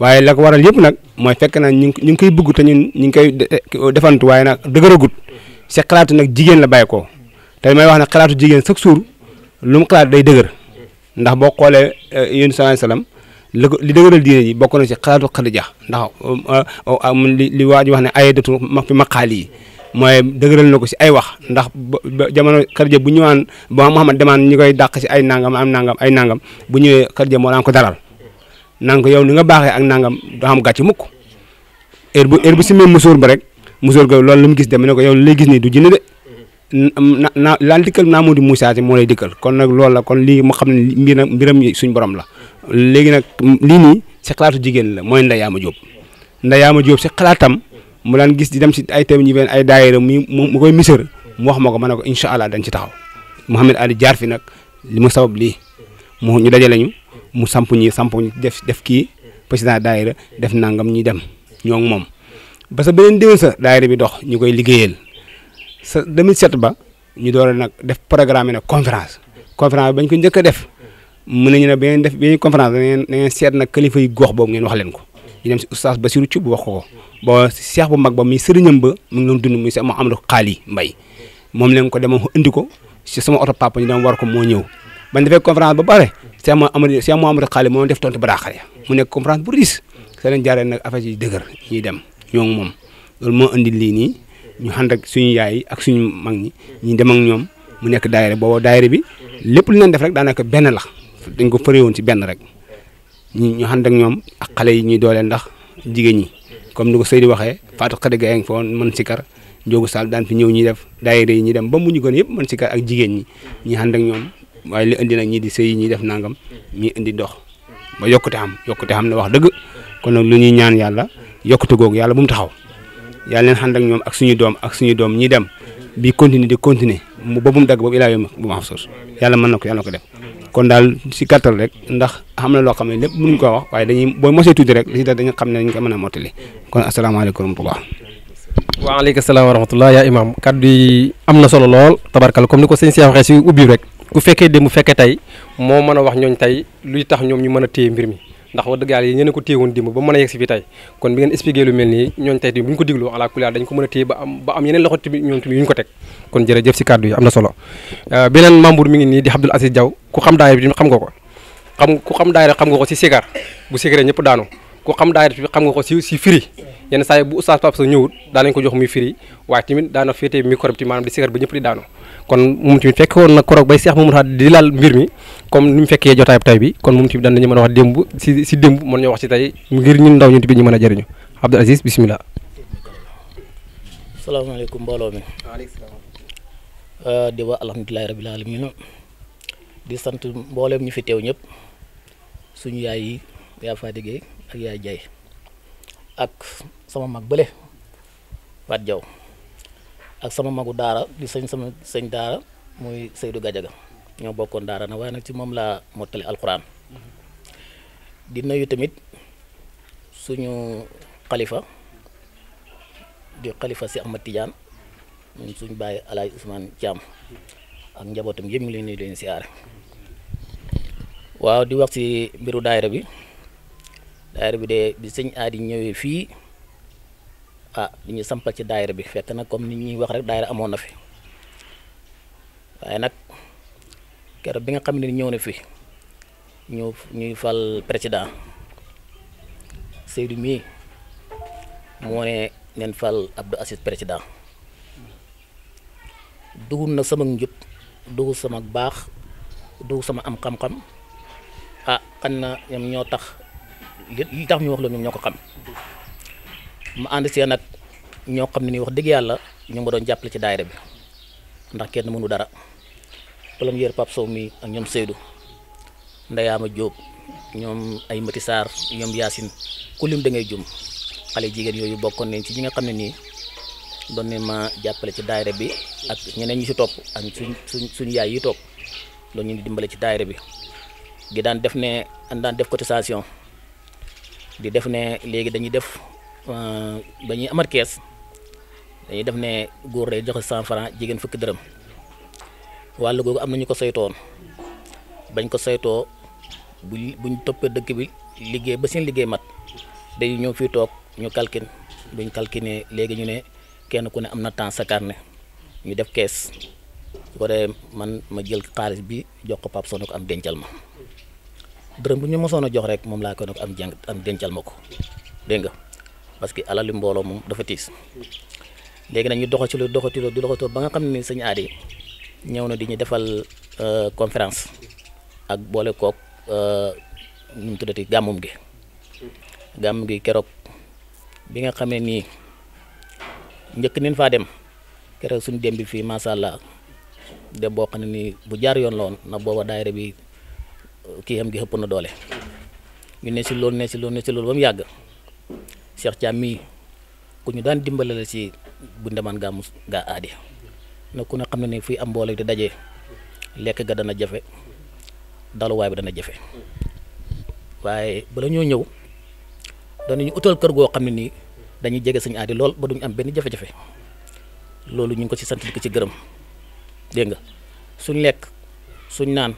waaye la ko waral yëpp nag mooy fekk na ñu ngi koy bëgg te ñun ñu ngi koy defantu waaye nag dëgëragut si xalaatu nag jigéen la bàyyi ko te may wax ne xalaatu jigéen chaque jour lu mu xalaat day dëgër ndax boo xoolee yéen sallallahu alayhi wasallam li dëgëral diine ji bokk na si xalaatu Xadija ndax li waa ji wax ne ayadatu fi maqaali yi mooy dëgëral na ko si ay wax ndax jamono Xadija bu ñëwaan ba Muhammad demaan ñi koy dàq si ay nangam bu ñëwee Xadija moo daan ko dalal naan ko yow ni nga baaxee ak nangam doo xam gàcce mukk heure bu si même musóor ba rek musóor ga loolu lu mu gis dem ne ko yow lay gis nii du jinne de laan dikkal naa moo di Moussa si moo lay dikkal kon nag loolu la kon lii mu xam ne mbiram suñ borom la léegi nag lii nii si xalaatu jigéen la mooy Ndayaama Jóob si xalaatam mu daan gis di dem si ay thèmes ñi ay daayira mu koy misër mu wax ma ko ma ne ko incha allah dañ ci taxaw Mouhamed Ali jaar fi nag li mu sabab lii mu ñu dajale ñu mu samp def kii président daayira def nangam ñi dem ñoo ngi moom ba sa beneen déwén sa daayira bi dox ñu koy liggéeyal sa 2007 ba ñu door a nag def programme nag conférence bi bañ ko njëkk a def mën nañu ne ba ngeen def bi conférence da ngeen seet nag kilifa yi gox boobu ngeen wax leen ko ñu dem si oustaz Basirou Thioub wax ko ba seex bu mag ba muy sëriñam ba mu ngi doon dund muy sama Amadou Xaali Mbay moom leen ko demoon indi ko si sama oto papa ñu dem war ko moo ñëw bañ defee conférence ba pare Cheikh Mouhamadou Xaali moo def tontu baraaxale mu nekk conférence bu riis sa leen jaaree nag affaire yi dëgër ñuy dem ñoo ngi moom loolu moo indi lii nii ñu ànd ak suñu yaay yi ak suñu mag ñi ñu dem ak ñoom mu nekk daayira boobu daayira bi lépp lu leen def rek daanaka benn la dañ ko fëree woon ci benn rek ñu ànd ak ñoom ak xale yi ñuy dooleel ndax jigéen ñi comme ni ko Seydi waxee Fatou Khadiga yaa ngi fa woon mën sikar Njóogu Sall daan fi ñëw ñuy def daayira yi ñuy dem ba mu ñu gën yëpp mën sikar ak jigéen ñi ñi ànd ak ñoom waaye li indi nag ñii di sëy ñi def nangam ñi indi dox ba yokkute xam ne wax dëgg kon nag lu ñuy ñaan yàlla yokkute googu yàlla bu mu taxaw yàlla leen ànd ak ñoom ak suñu doom ñi dem bi continuer mu ba bu mu dagg boobu ilaa yom bu ma xam sos yàlla mën na ko def kon daal si gàttal rek ndax xam na loo xam ne lépp mënuñ ko wax waaye dañuy booy mosee tuuti rek li si def dañu xam ne dañ ko mën a mottali kon asalaamaaleykum wa rahmatulah. waaleykum salaam wa rahmatulah yaa imaam kaddu yi am na solo lool tabarkal comme ni ko sëñ Cheikh waxee si ubbi rek ku fekkee démb fekkee tey moo mën a wax ñooñ tey luy tax ñoom ñu mën a téye mbir mi ndax wax dëgg yàlla yi ñene ko téewoon dimb ba mën a yegg si fi tey kon bi ngeen expliqué lu mel nii ñooñ tey bu ñu ko diglu ala kulli dañ ko mën a téye ba am yeneen loxo tamit ñoom tamit yu ñu ko teg kon jërëjëf si kàddu yi am na solo beneen membre mi ngi nii di Abdoul Aziz Diaw ku xam daayira bi xam nga ko ku xam daayira xam nga ko si sigar bu sigaree ñëpp daanu ku xam daayira bi xam nga ko si firi yenn saa yi bu oustaz Pape Sow ñëwut daanañ ko jox muy firi waaye tamit daana féetee micro bi maanaam di sigar ba ñëpp di daanu kon moom tamit fekk woon na koroog bay Cheikh Mamadou di laal mbir mi comme ni mu fekkee jotaay tay bi kon moom tamit daan nañu mën a wax démb si démb mën ñoo wax si tey ngir ñun ndaw ñun tamit ñu mën a jëriñu Abdoul Aziz bismillah. salaamaaleykum mbooloo mi. di wax alhamdulilahi rabil alamin di sant mbooleem ñu fi teew ñëpp suñu yaay yi yaa Fadi Gueye ak yaay Jay ak sama mag bële Fat Diaw ak sama magu daara di sama sëñ daara muy Seydou Gadiaga ñoo bokkoon daara na waaye nag ci moom laa mottali alquran di nuyu tamit suñu xalifa di xalifa si Ahmad Tidiane ñun suñu bàyyi Alaaj Ousmane Thiam ak njabootam yëpp ñu leen di leen siyaare waaw di wax ci mbiru daayira bi de bi sëñ aadi ñëwee fii di ñu sampal ci daayira bi fekk nag comme ni ñuy wax rek daayira amoon na fi waaye nag keroog bi nga xam ne ñëw na fi ñuy fal président Seydou mii moo ne neen fal Abdou Aziz président dugul na sama njub dugul sama baax dugul sama am xam-xam xam na ñoom ñoo tax li tax ñu wax la ñoom ñoo ko xam ma ànd see nag ñoo xam ne ni wax dëgg yàlla ñu ma doon jàppale ci daayira bi ndax kenn mënu dara premier Pape Sow mi ak ñoom Seydou Ndayaama Diop ñoom ay Mati Sarr ñoom Yacine ku lim da ngay jum xale jigéen yooyu bokkoon nañ ci ñi nga xam ne nii doon ne ma jàppale ci daayira bi ak ñeneen ñi ci topp ak suñu yaay yi topp loolu ñu di dimbale ci daayira bi di daan def ne daan def cotisation di def ne léegi dañuy def ba ñuy amat kees dañuy def ne góor day joxe 100 francs jigéen fukki dërëm wàllu googu am na ñu ko saytoon bañ ko saytoo buñ toppee dëkk bi liggéey ba seen liggéey mat day ñëw fii toog ñu calcul buñ calculé léegi ñu ne kenn ku ne am na temps sa carnet ñu def kees su ko dee man ma jël xaalis bi jox ko Pape Sow ne ko am dencal ma dërëm bu ñu mosoon a jox rek moom laa koy ne ko am dencal ma ko dégg nga parce que alali mbooloo moom dafa tiis léegi nag ñu doxatilo ba nga xam ne sëñ aadi ñëw na di ñu defal conférence ak boole kook nu mu tuddati gàmmum gi keroog bi nga xamee nii njëkk nañ faa dem keroog suñu dem bi fii macha allah dem boo xam ne nii bu jaar yoon la woon na booba daayira bi kii am gi xëpp na doole ñu ne si loolu ba mu yàgg Cheikh Thiam mii ku ñu daan dimbale la si bu ndemaan gaa aadi na ku ne xam ne ni fii am mboole di dajee lekk ga dana jafe daluwaay bi dana jafe waaye bala ñoo ñëw danañu utal kër goo xam ne nii dañuy jege sëñ aadi lool ba duñu am benn jafe-jafe loolu ñu ngi ko ci sant di ko ci gërëm dégg nga suñ lekk suñ naan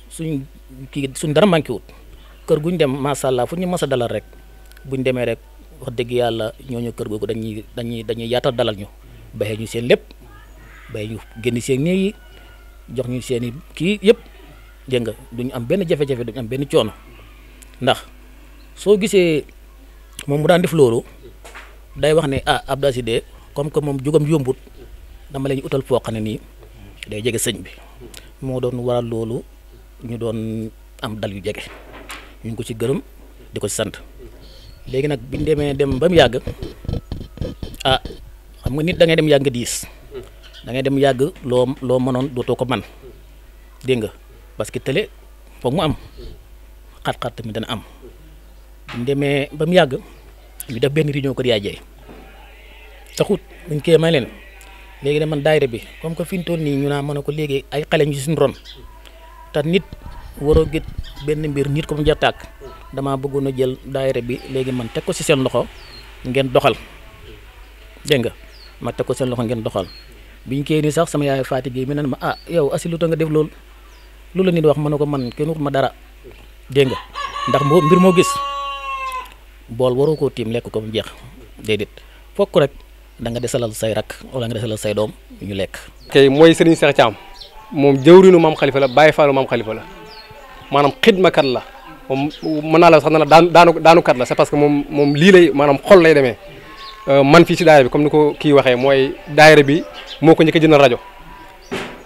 suñ dara manqué wut kër guñ dem macha allah fu ñu mës a dalal rek buñ demee rek wax dëgg yàlla ñooñu kër googu dañuy yaatal dalal ñu baxee ñu seen lépp baxee ñu génn seen néeg yi jox ñu seen i kii yëpp dégg nga duñu am benn jafe-jafe duñu am benn coono ndax soo gisee moom mu daan def loolu day wax ne Abdou Aziz de comme que moom jugam yombut dama leen utal foo xam ne nii day jege sëñ bi moo doon waral loolu ñu doon am dal yu jege ñu ngi ko ci gërëm di ko ci sant léegi nag biñ demee dem ba mu yàgg xam nga nit da ngay dem yàgg nga diis da ngay dem yàgg loo mënoon dootoo ko man dégg nga parce que télé foog mu am xat-xat tamit dana am biñ demee ba mu yàgg ñu def benn réunion ko yaay jeey taxut buñ koy may leen léegi de man daayira bi comme que fi ñu toll nii ñu naa mën a ko léegi ay xale ñu suñu ron te nit waroo gét benn mbir nit ko mu jartaak damaa bëggoon a jël daayira bi léegi man teg ko ci seen loxo ngeen doxal dégg nga ma teg ko seen loxo ngeen doxal biñ koy nii sax sama yaay Fati Gueye mi ne ma yow asi lu tax nga def loolu lu la nit wax ma ne ko man kenn wut ma dara dégg nga ndax mbir moo gis bool waroo koo tiim lekk ko mu jeex déedéet fokk rek da nga desalal say rak wala nga desalal say doom ñu lekk. kay mooy Serigne Cheikh Thiam moom jëwriñu maam Khalifa la Baye Fallou maam Khalifa la maanaam xidmakat la moom mën naa la sax na la daanukat la c'est parce que moom lii lay maanaam xol lay demee man fii si daayira bi comme ni ko kii waxee mooy daayira bi moo ko njëkk a jëndal rajo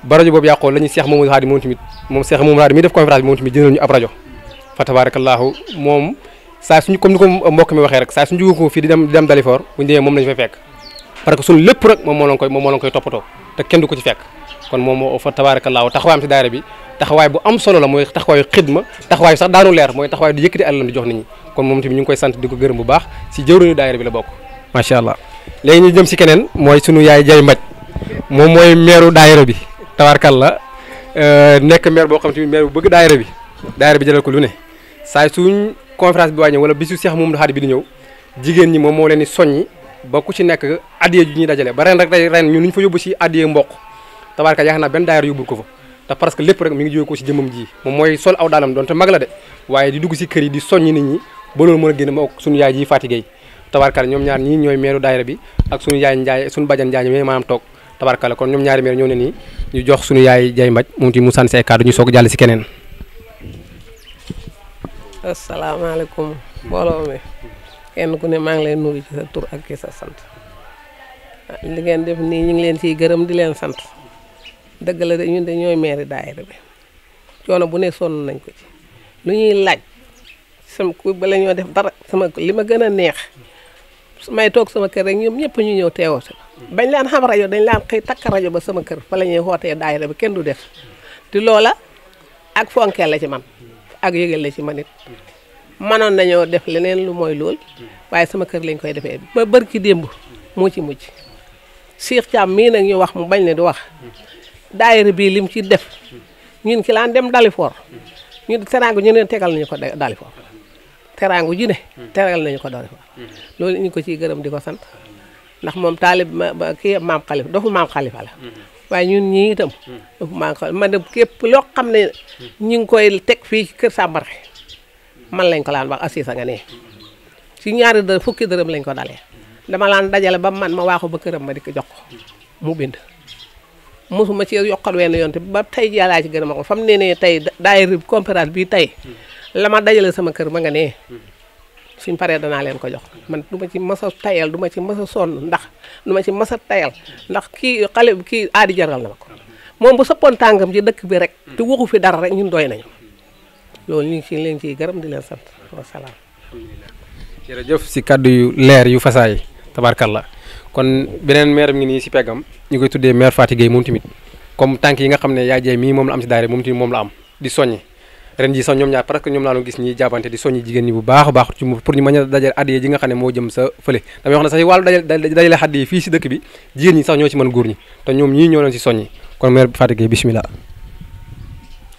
ba rajo boobu yàqoo la ñuy Cheikh Mamadou Hadi moom tamit moom Cheikh Mamadou Hadi mi def conférence bi moom tamit jëndal ñu ab rajo fa tabarakallahu moom saa suñu comme ni ko mbokk mi waxee rek saa suñu jógee ko fii di dem Dalifor bu ñu demee moom lañu fay fekk parce que suñu lépp rek moom moo leen koy toppatoo te kenn du ko ci fekk kon moom moo fa tabaarakallaahu taxawaayam ci daayira bi taxawaay bu am solo la mooy taxawaayu xidma taxawaay sax daanu leer mooy taxawaay di yëkkati alalam di jox nit ñi kon moom tamit ñu ngi koy sant di ko gërëm bu baax si jëwriñu daayira bi la bokk macha allah. léegi ñu jëm si keneen mooy sunu yaay Jay Mbaj moom mooy meeru daayira bi tabaarakalla nekk meer boo xam te meer bu bëgg daayira bi jëlal ko lu ne saa suñ conférence bi wàññi wala bisu Cheikh Mamadou Hadi bi di ñëw jigéen ñi moom moo leen di soññi ba ku ci nekk addiye ju ñuy dajale ba ren rek tey ren ñun ñu fa yóbbu si addiye mboq tabaarka yaakaar naa benn daayira yóbbul ko fa te parce que lépp rek mi ngi jóge ko si jëmmam ji moom mooy sol aw daalam doon te mag la de waaye di dugg si kër yi di soññi nit ñi ba loolu mën a génn moo suñu yaay ji Fatou Gueye tabaarka ñoom ñaar ñii ñooy meeru daayira bi ak suñu yaay Njaay suñu bajan Njaay mi maanaam toog tabaarka la kon ñoom ñaari meer ñoo ne nii ñu jox suñu yaay Jay Mbaj moom ti mu sànni si ay kàddu ñu soog jàll si keneen. asalaamaaleykum mbooloo mi kenn ku ne maa ngi leen nuyu ci sa tur ak ci sa sant li ngeen def nii ñu ngi leen ciy gërëm di leen sant dëgg la de ñun de ñooy meeri daayira bi coono bu ne sonn nañ ko ci lu ñuy laaj sama ku bala ñoo def dara sama li ma gën a neex may toog sama kër rek ñoom ñëpp ñu ñëw teewoo si bañ laan xam rajo dañ laan xëy takk rajo ba sama kër fa la ñuy xootee daayira bi kenn du def te loola ak fonkeel la ci man ak yëgal la ci man it mënoon nañoo def leneen lu mooy lool waaye sama kër lañ koy defee ba bër ci démb moo ci mujj Cheikh Thiam mii nag ñu wax mu bañ ne du wax daayira bii lim ci def ñun ki laan dem Dalifor ñu teraangu ñu ne tegal nañu ko Dalifor teraangu ji ne tegal nañu ko Dalifor loolu ñu ko ciy gërëm di ko sant ndax moom taalib kii maam Khalifa dafa maam Khalifa la waaye ñun ñii itam dafa maam Khalifa man de képp loo xam ne ñu ngi koy teg fii ci kër Sàmbarxe man lañ ko laan wax assisa nga ne ci ñaari dërëm fukki dërëm lañ ko dalee dama laan dajale ba man ma waaxu ba këram ma di ko jox ko mu bind mosuma ci yokkal wenn yoon te ba tey yàllaa ci gërëm ko fam ne ne tey daayira conférence bi tey la ma dajale sama kër ma nga ne suñ paree danaa leen ko jox man du ma ci mës a tayal du ma ci mës a sonn ndax du ma ci mës a tayal ndax kii xale kii aadi jaral na ma ko moom bu sëppoon tàngam ci dëkk bi rek te waxu fi dara rek ñun doy nañu loolu ñu ngi ci leen ciy gërëm di leen sant wasalaam. jërëjëf si kàddu yu leer yu fasaay tabaarkalla kon beneen maire mi ngi nii si peggam ñu koy tuddee maire Fatou Gueye moom tamit comme tànk yi nga xam ne yaa jey mii moom la am si daayira moom tamit moom la am di soññi ren ji sax ñoom ñaar parce que ñoom laa doon gis ñi jàppante di soññi jigéen ñi bu baax a baax pour ñu mën a dajale addiya ji nga xam ne moo jëm sa fële damay wax ne sax si wàllu dajale addiya fii si dëkk bi jigéen ñi sax ñoo ci mën góor ñi te ñoom ñii ñoo leen si soññi kon maire Fatou Gueye bismillah.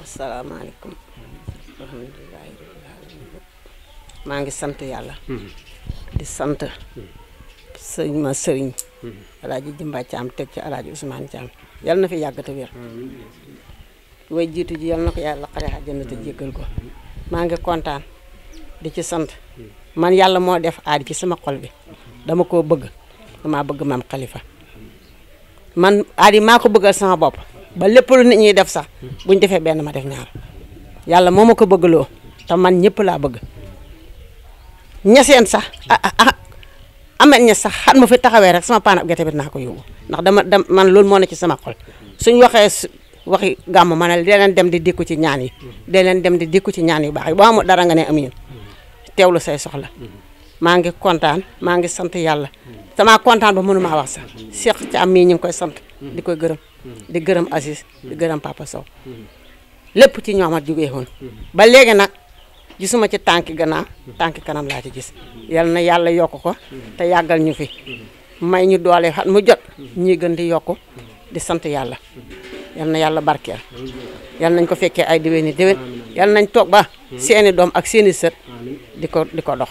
asalaamaaleykum maa ngi sant yàlla di sant sëriñ alaaji Jimba Thiam teg ci alaaji Ousmane Thiam yal na fi yàgg te wér way jiitu ji yal na ko yàlla xare àjjana te jéggal ko maa ngi kontaan di ci sant man yàlla moo def aadi ci sama xol bi dama koo bëgg damaa bëgg maam Khalifa man aadi maa ko bëggal sama bopp ba lépp lu nit ñuy def sax buñ defee benn ma def ñaar yàlla moo ma ko bëggaloo te man ñëpp laa bëgg ñeseen sax amet ñes sax xat ma fi taxawee rek sama paan ab gerte bi naa ko yóbbu ndax man loolu moo ne ci sama xol suñ waxee waxi gàmm ma ne dee leen dem di dikku ci ñaan yi dee leen dem di dikku ci ñaan yu baax yi boo amul dara nga ne amiin teewlu say soxla maa ngi kontaan maa ngi sant yàlla sama kontaan ba mënumaa wax sax Cheikh Thiam mii ñu ngi koy sant di koy gërëm di gërëm Aziz di gërëm Papa Sow lépp ci ñoom a jógee woon ba léegi nag gisuma ci tànki gannaaw tànki kanam laa ci gis yal na yàlla yokk ko te yàggal ñu fi may ñu doole xat mu jot ñuy gën di yokku di sant yàlla yal na yàlla barkeel yal nañ ko fekkee ay déwéni déwén yal nañ toog ba seeni doom ak seeni sët di ko dox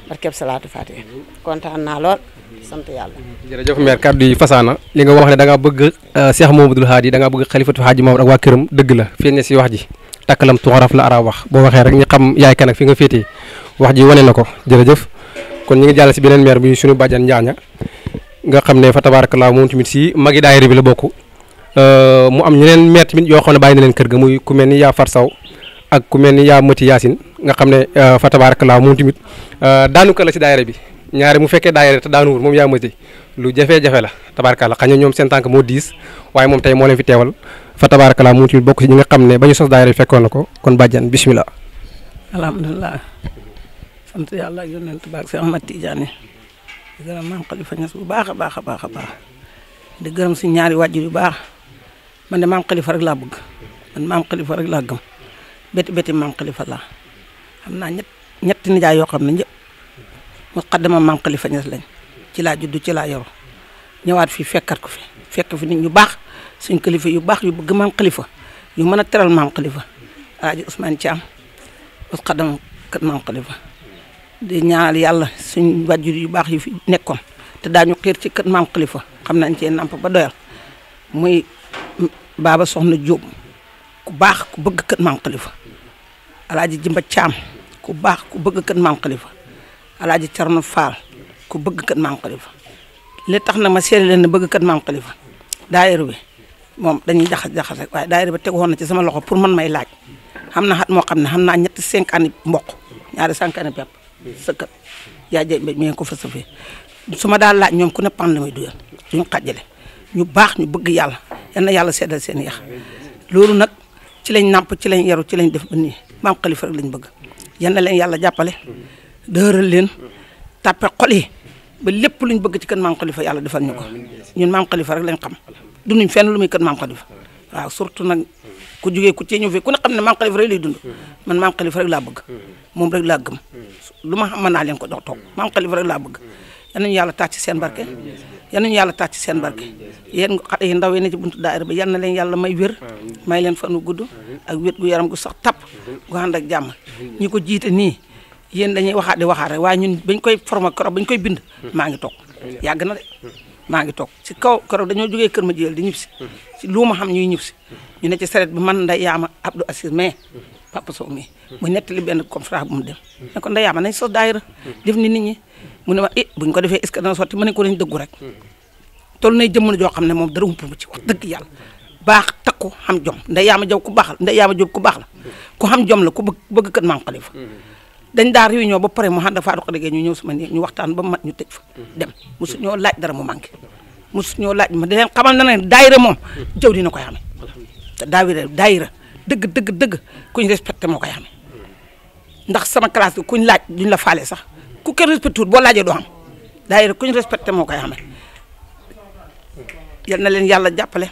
barkeb salaatu fatiha kontaan naa lool sant yàlla. jërëjëf maire kàddu yi fasaana li nga wax ne da ngaa bëgg Cheikh Mamadou Hadi da ngaa bëgg xalifatu Hadji Mamadou ak waa këram dëgg la feeñ na si wax ji takkalam tuxaraf la ara wax boo waxee rek ñu xam yaay kan ak fi nga féetee wax ji wane na ko jërëjëf kon ñu ngi jàll si beneen maire bi suñu bàjjan Njaaña nga xam ne fa tabarakallah moom tamit si magi daayira bi la bokk mu am ñeneen maire tamit yoo xam ne bàyyi na leen kër ga muy ku mel ni yaa Far Saw ak ku mel ni yaa Mati Yaasin nga xam ne fa tabarakallah moom tamit daanu ka la si daayira bi ñaare mu fekkee daayira te daanuwul moom yaa Mati lu jafe-jafe la tabarakallah xañ na ñoom seen tànk moo diis waaye moom tey moo leen fi teewal fa tabarakallah moom tamit bokk si ñi nga xam ne ba ñu sos daayira bi fekkoon na ko kon bàjjan bismillah. alhamdulilah sant yàlla ak yonent baak si Ahmad Tidiane di gërëm maam Khalifa Niass bu baax a baax a baax a baax di gërëm si ñaari wàjjur yu baax man de maam Khalifa rek laa bëgg man maam Khalifa rek laa gëm béti maam Khalifa laa xam naa ñetti nijaay yoo xam ne ñëpp mu xaddama maam Khalifa Niass lañ ci laa juddu ci laa yoru ñëwaat fii fekkat ko fi fekk fi nit ñu baax suñ kilifa yu baax yu bëgg maam Khalifa yu mën a teral maam Khalifa Alaaji Ousmane Thiam us xaddama kat maam Khalifa di ñaanal yàlla suñ wàjjur yu baax yu fi nekkoon te daañu xiir ci kër maam Khalifa xam nañ cee namp ba doyal muy Baba Soxna Jóob ku baax ku bëgg kër maam Khalifa Alaaji Jimba Caam ku baax ku bëgg kër maam Khalifa Alaaji Cerno Faal ku bëgg kër maam Khalifa li tax na ma seeri leen ne bëgg kër maam Khalifa daayira bi moom dañuy jaxas rek waaye daayira bi tegu woon na ci sama loxo pour man may laaj xam na xat moo xam ne xam naa ñetti 5 ans mboq ñaari 5 ans pepp sëkkat yaa jëy mbéj mi ngeen ko fa safee su ma daal laaj ñoom ku ne pan la may duyal duñu xàjjale ñu baax ñu bëgg yàlla yal na yàlla seddal seen yax loolu nag ci lañ nàmp ci lañ yaru ci lañ def ba nii maam Khalifa rek lañ bëgg yal na leen yàlla jàppale dëral leen tàppe xol yi ba lépp luñ bëgg ci kër maam Khalifa yàlla defal ñu ko ñun maam Khalifa rek lañ xam dunduñ fenn lu muy kër maam Khalifa waaw surtout nag ku jógee ku ci ñëw fi ku ne xam ne maam Khalifa rek lay dund man maam Khalifa rek laa bëgg moom rek laa gëm lu ma xam mën naa leen ko jox toog maam Khalifa rek laa bëgg yal nañu yàlla tax ci seen barke yal nañu yàlla tax ci seen barke yéen xale yi ndaw yi ne ci buntu daayira ba yal na leen yàlla may wér may leen fanu gudd ak wér gu yaram gu sax tapp gu ànd ak jàmm ñi ko jiite nii yéen dañuy waxaat di waxaat rek waaye ñun bañ koy former keroog bañ koy bind maa ngi toog yàgg na de maa ngi toog ci kaw keroog dañoo jógee kër ma jël di ñib si ci lu ma xam ñuy ñib si ñu ne ci saret bi man nday yaama Abdou Assir mais Papa Sow mi mu nettali benn conférence bu mu dem ne ko nday yaama nañ sos daayira def ni nit ñi mu ne ma buñ ko defee est-ce que dana sotti ma ne ko nañ dëggu rek toll nay jëmm joo xam ne moom dara umpu ci wax dëgg yàlla baax takku xam jom nday yaama jaw ku baax la nday yaama jóob ku baax la ku xam jom la ku bëgg kër maam Khalifa dañ daa réunion ba pare mu ànd ak Fatou Khadigué ñu ñëw sama néeg ñu waxtaan ba mat ñu tëj fa dem mosu ñoo laaj dara mu manqué mosu ñoo laaj ma di leen xamal na ne daayira moom jëw dina koy xamee te daayira dëgg kuñ respecté moo koy xamee ndax sama classe bi kuñ laaj duñ la faale sax ku kenn respecté wut boo laajee doo xam daayira kuñ respecté moo koy xamee yal na leen yàlla jàppale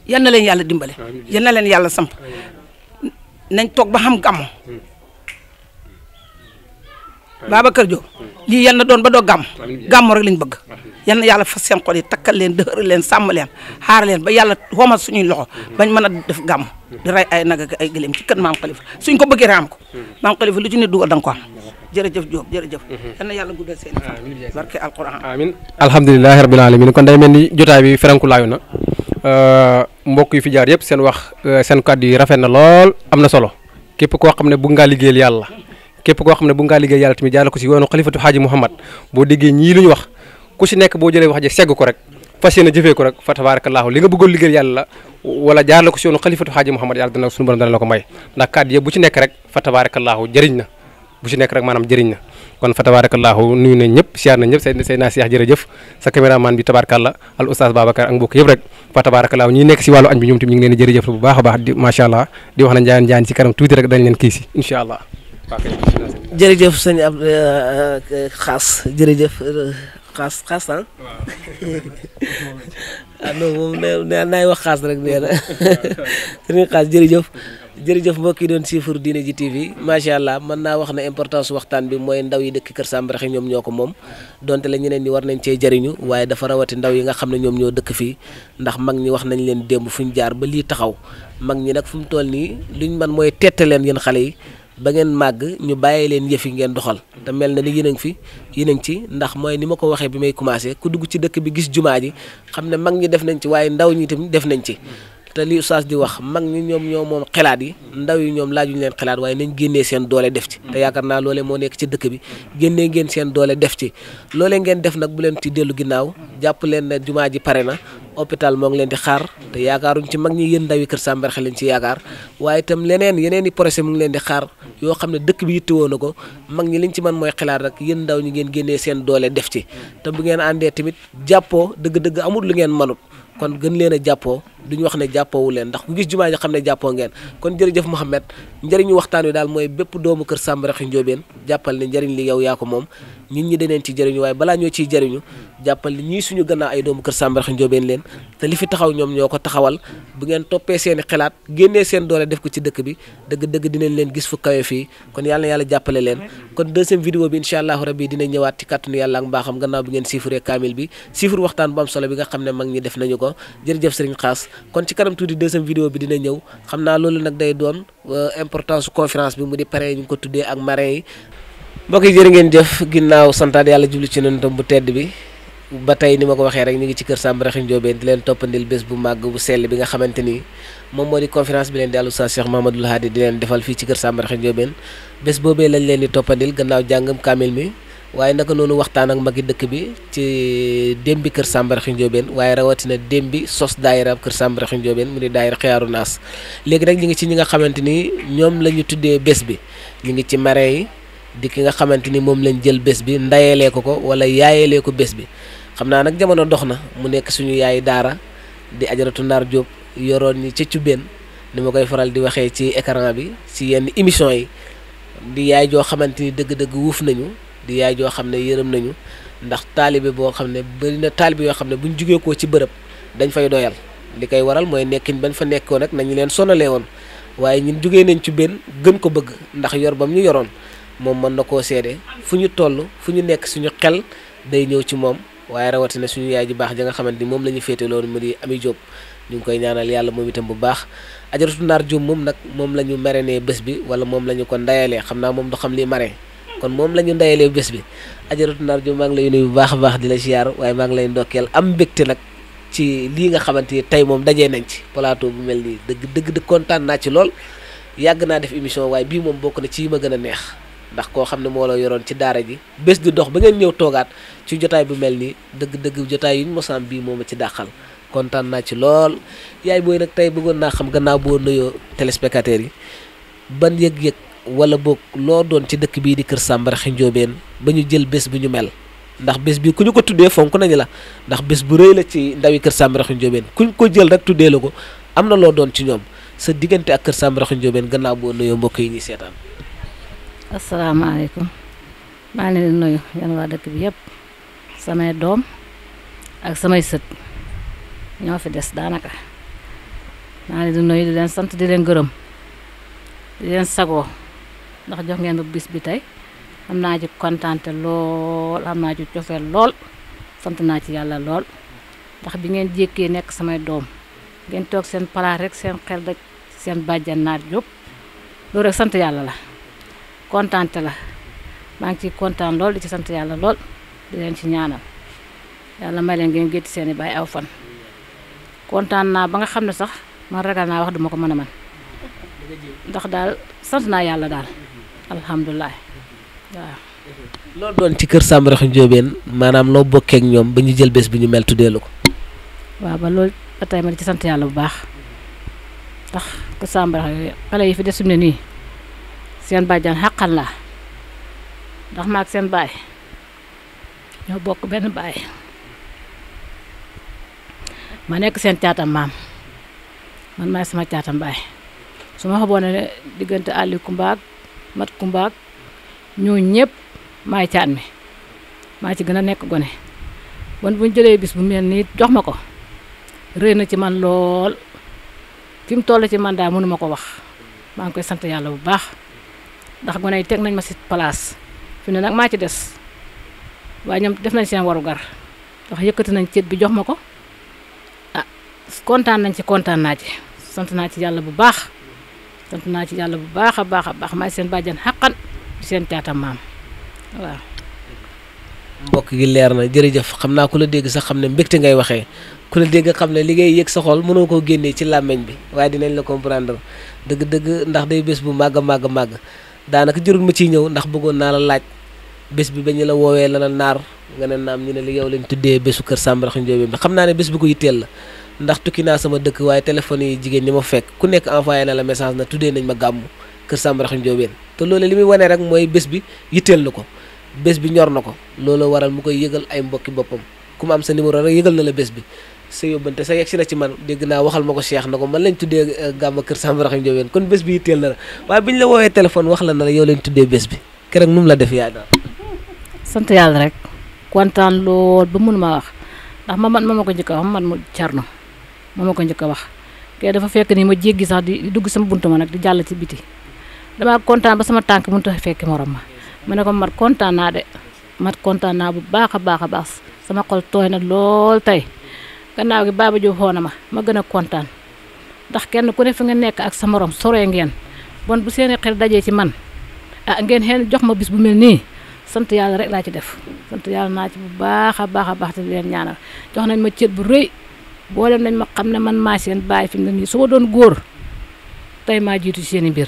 yal na leen yàlla dimbale yal na leen yàlla samp nañ toog ba xam gàmmu Babacar Diop lii yal na doon ba doo gàmmu rek lañ bëgg yal na yàlla fas seen xol yi takkal leen dëxëral leen sàmm leen xaar leen ba yàlla xomal suñuy loxo bañ mën a def gàmm di rey ay nag ak ay gëléem ci kër maam Khalifa suñ ko bëggee am ko maam Khalifa lu ci nit dugal da nga ko am jërëjëf Diop jërëjëf yal na yàlla guddal seen barke alquran amin alhamdulilahi rabbil alamin kon day mel ni jotaay bi ferankulaayu na mbokk yi fi jaar yëpp seen wax seen kàddu yi rafet na lool am na solo képp koo xam ne bëgg ngaa liggéeyal yàlla képp koo xam ne bu ngaa liggéey yàlla tamit jaarale ko si yoonu xalifatu xaaji Muhammad boo déggee ñii lu ñu wax ku si nekk boo jëlee wax ji segg ko rek fas yéene jëfee ko rek fa tabarakallahu li nga bëggoon liggéey yàlla wala jaarale ko si yoonu xalifatu xaaji Muhammad yàlla dana suñu borom dana la ko may ndax kàddu yëpp bu ci nekk rek fa tabarakallahu jëriñ na bu ci nekk rek maanaam jëriñ na kon fa tabarakallahu nuyu nañ ñëpp siyaar nañ ñëpp say naa Cheikh jërëjëf sa caméraman bi tabarakallah al oustaz Babacar ak mbokk yëpp rek fa tabarakallahu ñi nekk si wàllu añ bi ñoom tamit ñu ngi leen di jërëjëf bu baax a baax di macha allah di wax na njaan si kanam tuuti rek dañ leen kii si incha allah jërëjëf sëñ ab xaas jërëjëf xaas ah non moom naay wax xaas rek nee na sëñ xaas jërëjëf mbokk yi doon siifur Diine ji TV macha allah mën naa wax ne importance waxtaan bi mooy ndaw yi dëkk Kër Sambaraxi ñoom ñoo ko moom donte la ñeneen ñi war nañ cee jëriñu waaye dafa rawati ndaw yi nga xam ne ñoom ñoo dëkk fii ndax mag ñi wax nañ leen démb fu ñu jaar ba lii taxaw mag ñi nag fu mu toll nii luñ man mooy tette leen yéen xale yi ba ngeen màgg ñu bàyyi leen yëf yi ngeen doxal te mel na ni yéen a ngi fi yéen a ngi ci ndax mooy ni ma ko waxee bi may commencé ku dugg ci dëkk bi gis jumaa ji xam ne mag ñi def nañ ci waaye ndaw ñi tamit def nañ ci te li oustaz di wax mag ñi ñoom ñoo moom xalaat yi ndaw yi ñoom laajuñu leen xalaat waaye nañ génnee seen doole def ci te yaakaar naa loolee moo nekk ci dëkk bi génnee ngeen seen doole def ci loolee ngeen def nag bu leen ci dellu ginnaaw jàpp leen ne jumaa ji pare na hôpital moo ngi leen di xaar te yaakaaruñ ci mag ñi yéen ndaw yi Kër Samba Rakhy lañ ci yaakaar waaye itam yeneen i projet mu ngi leen di xaar yoo xam ne dëkk bi yittewoo na ko mag ñi liñ ci mën mooy xalaat rek yéen ndaw ñi ngeen génnee seen doole def ci te bu ngeen àndee tamit jàppoo dëgg-dëgg amul lu ngeen manut kon gën leen a jàppoo duñu wax ne jàppoowu leen ndax ku gis jumaa ji xam ne jàppoo ngeen kon jërëjëf Mouhamed njëriñu waxtaan wi daal mooy bépp doomu Kër Samba Rakhy Ndiobène jàppal ne njëriñ li yow yaa ko moom nit ñi daneen ci jëriñu waaye balaa ñoo ciy jëriñu jàppal ni ñii suñu gannaaw ay doomu Kër Samba Rakhy Ndiobène leen te li fi taxaw ñoom ñoo ko taxawal bu ngeen toppee seeni xalaat génnee seen doole def ko ci dëkk bi dëgg-dëgg dinañ leen gis fu kawe fii kon yàlla na yàlla jàppale leen kon deuxième vidéo bi incha allahu rabbi dina ñëwaat ci kàttanu yàlla ak mbaaxam gannaaw bi ngeen siifuree kaamil bi siifur waxtaan bu am solo bi nga xam ne mag ñi def nañu ko jërëjëf Serigne Xaas kon ci kanam tuuti deuxième vidéo bi dina ñëw xam naa loolu nag day doon importance conférence bi mu di pare ñu ngi ko tuddee ak marin yi mbokk yi jërë ngeen jëf ginnaaw santaat yàlla jublu ci nontam bu tedd bi ba tey ni ma ko waxee rek ñu ngi ci Kër Samba Rakhy Ndiobène di leen toppandil bés bu màgg bu sell bi nga xamante ni moom moo di conférence bi leen di Oustaz Cheikh Mahamadul Hadi di leen defal fii ci Kër Samba Rakhy Ndiobène bés boobee lañ leen di toppandil gannaaw jàngam kaamil mi waaye naka noonu waxtaan ak magi dëkk bi ci démbi Kër Samba Rakhy Ndiobène waaye rawatina démbi sos daayira Kër Samba Rakhy Ndiobène mu di daayira Xiyaaru Naas léegi rek ñu ngi ci ñi nga xamante ni ñoom la ñu tuddee bés bi ñu ngi ci marin yi di ki nga xamante ni moom lañ jël bés bi ndayeelee ko wala yaayelee ko bés bi xam naa nag jamono dox na mu nekk suñu yaay daara di Ajaratu Naar Diop yoroon ñi ca Cubbeen ni ma koy faral di waxee ci écran bi ci yenn émission yi di yaay joo xamante ni dëgg-dëgg wuuf nañu di yaay joo xam ne yërëm nañu ndax taalibe boo xam ne bëri na taalibe yoo xam ne buñ jugee koo ci bërëb dañ fay doyal li koy waral mooy nekkin bañ fa nekkoon rek nañu leen sonalee woon waaye ñun jugee nañ Cubbeen gën ko bëgg ndax yor bam ñu yoroon moom mën na koo seede fu ñu toll fu ñu nekk suñu xel day ñëw ci moom waaye rawatina suñu yaay ji baax ja nga xamante ni moom la ñu féete loolu mu di Ami Diop ñu ngi koy ñaanal yàlla moom itam bu baax Ajaratu Naar Diop moom nag moom la ñu marinee bés bi wala moom la ñu ko ndayalee xam naa moom du xam li marin kon moom la ñu ndayalee bés bi Ajaratu Naar Diop maa ngi lay nuyu bu baax a baax di la ziar waaye maa ngi lay ndokkeel am mbégte nag ci lii nga xamante ni tey moom dajee nañ ci plateau bu mel nii dëgg kontaan naa ci lool yàgg naa def émission waaye bii moom bokk na ci yi ma gën a neex ndax koo xam ne moo la yoroon ci daara ji bés di dox ba ngeen ñëw toogaat ci jotaay bu mel nii dëgg jotaay yu ñu mosaan bii moom a ci dàqal kontaan naa ci lool yaay booy nag tey bëggoon naa xam gannaaw boo nuyoo téléspectateurs yi ban yëg-yëg wala boog loo doon ci dëkk bii di Kër Samba Rakhy Ndiobène ba ñu jël bés bi ñu mel ndax bés bi ku ñu ko tuddee fonk nañu la ndax bés bu rëy la ci ndawi Kër Samba Rakhy Ndiobène kuñ ko jël rek tuddee la ko am na loo doon ci ñoom sa diggante ak Kër Samba Rakhy Ndiobène gannaaw boo nuyoo mbokk yi ñuy seetaan. asalaamaaleykum maa ngi leen di nuyu yéen waa dëkk bi yëpp samay doom ak samay sët ñoo fi des daanaka maa ngi leen di nuyu di leen sant di leen gërëm di leen sagoo ndax jox ngeen ba bis bi tey am naa ci kontaante lool am naa ci cofeel lool sant naa ci yàlla lool ndax bi ngeen jékkee nekk samay doom ngeen toog seen palaat rek seen xel rek seen bàjjan Naar Diop loolu rek sant yàlla la kontaante la maa ngi ciy kontaan lool di ci sant yàlla lool di leen ci ñaanal yàlla may leen ngeen gétti seen i baay aw fan kontaan naa ba nga xam ne sax man ragal naa wax duma ko mën a man ndax daal sant naa yàlla daal alhamdulilah waaw. loolu doon ci Kër Samba Rakhy Ndiobène maanaam loo bokkee ak ñoom ba ñu jël bés bi ñu mel tuddee la ko. waaw ba loolu ba tey ma di ci sant yàlla bu baax ndax Kër Samba Rakhy xale yi fi des ne nii. seen bàjjan xàqal la ndax maag seen baay ñoo bokk benn baay ma nekk seen caatam maam man maay sama caatam baay su ma xamoon ne diggante àlli kumbaag mat kumbaag ñoo ñëpp maay caat mi maa ci gën a nekk gone bon buñ jëlee bis bu mel nii jox ma ko rëy na ci man lool fi mu toll ci man daal mënuma ko wax maa ngi koy sant yàlla bu baax ndax gone yi teg nañ ma si place fi ne nag maa ci des waaye ñoom def nañ seen warugar ndax yëkkati nañ ceet bi jox ma ko ah kontaan nañ ci kontaan naa ci sant naa ci yàlla bu baax sant naa ci yàlla bu baax a baax maay seen bàjjan xaqan di seen caatam maam waaw. mbokk gi leer na jërëjëf xam naa ku la dégg sax xam ne mbégte ngay waxee ku la dégg xam ne li ngay yëg sa xol mënoo koo génnee ci làmmeñ bi waaye dinañ la comprendre dëgg-dëgg ndax day bés bu màgg a màgg daanaka jërul ma ciy ñëw ndax bëggoon naa la laaj bés bi ba ñu la woowee la naar nga ne naam ñu ne li yow lañ tuddee bésu kër Samba Raxi Ndiobène bi xam naa ne bés bi ko yitteel la ndax tukki naa sama dëkk waaye téléphone yi jigéen ñi ma fekk ku nekk envoyé na la message na tuddee nañ ma gàmmu kër Samba Raxi Ndiobène te loolu li muy wane rek mooy bés bi yitteel na ko bés bi ñor na ko loolu waral mu koy yëgal ay mbokki boppam ku ma am sa numéro rek yëgal na la bés bi sa yóbbante sa yegg si na ci man dégg naa waxal ma ko Cheikh na ko man lañ tuddee gàmmu kër Samba Raxi Ndiobène kon bés bi yitteel na la waaye biñ la woowee téléphone wax la na la yow lañ tuddee bés bi keroog nu mu la def yaay daal sant yàlla rek kontaan lool ba mënuma wax ndax ma ko njëkk a wax man mu Cerno ma ko njëkk a wax kay dafa fekk ni ma jéggi sax di dugg sama buntu ma nag di jàll ci biti damaa kontaan ba sama tànk mënut a fekk morom ma ne ko mat kontaan naa de mat kontaan naa bu baax a baax sama xol tooy na lool tey gannaaw gi Baba Diop xoona ma gën a kontaan ndax kenn ku ne fi nga nekk ak sa morom soree ngeen bon bu seeni xel dajee ci man ngeen xeen jox ma bis bu mel nii sant yàlla rek laa ci def sant yàlla naa ci bu baax a baax te leen ñaanal jox nañ ma cër bu rëy boolem nañ ma xam ne man maa seen bàyyi fi mu ne nii su ma doon góor tey maa jiitu ci seen i mbir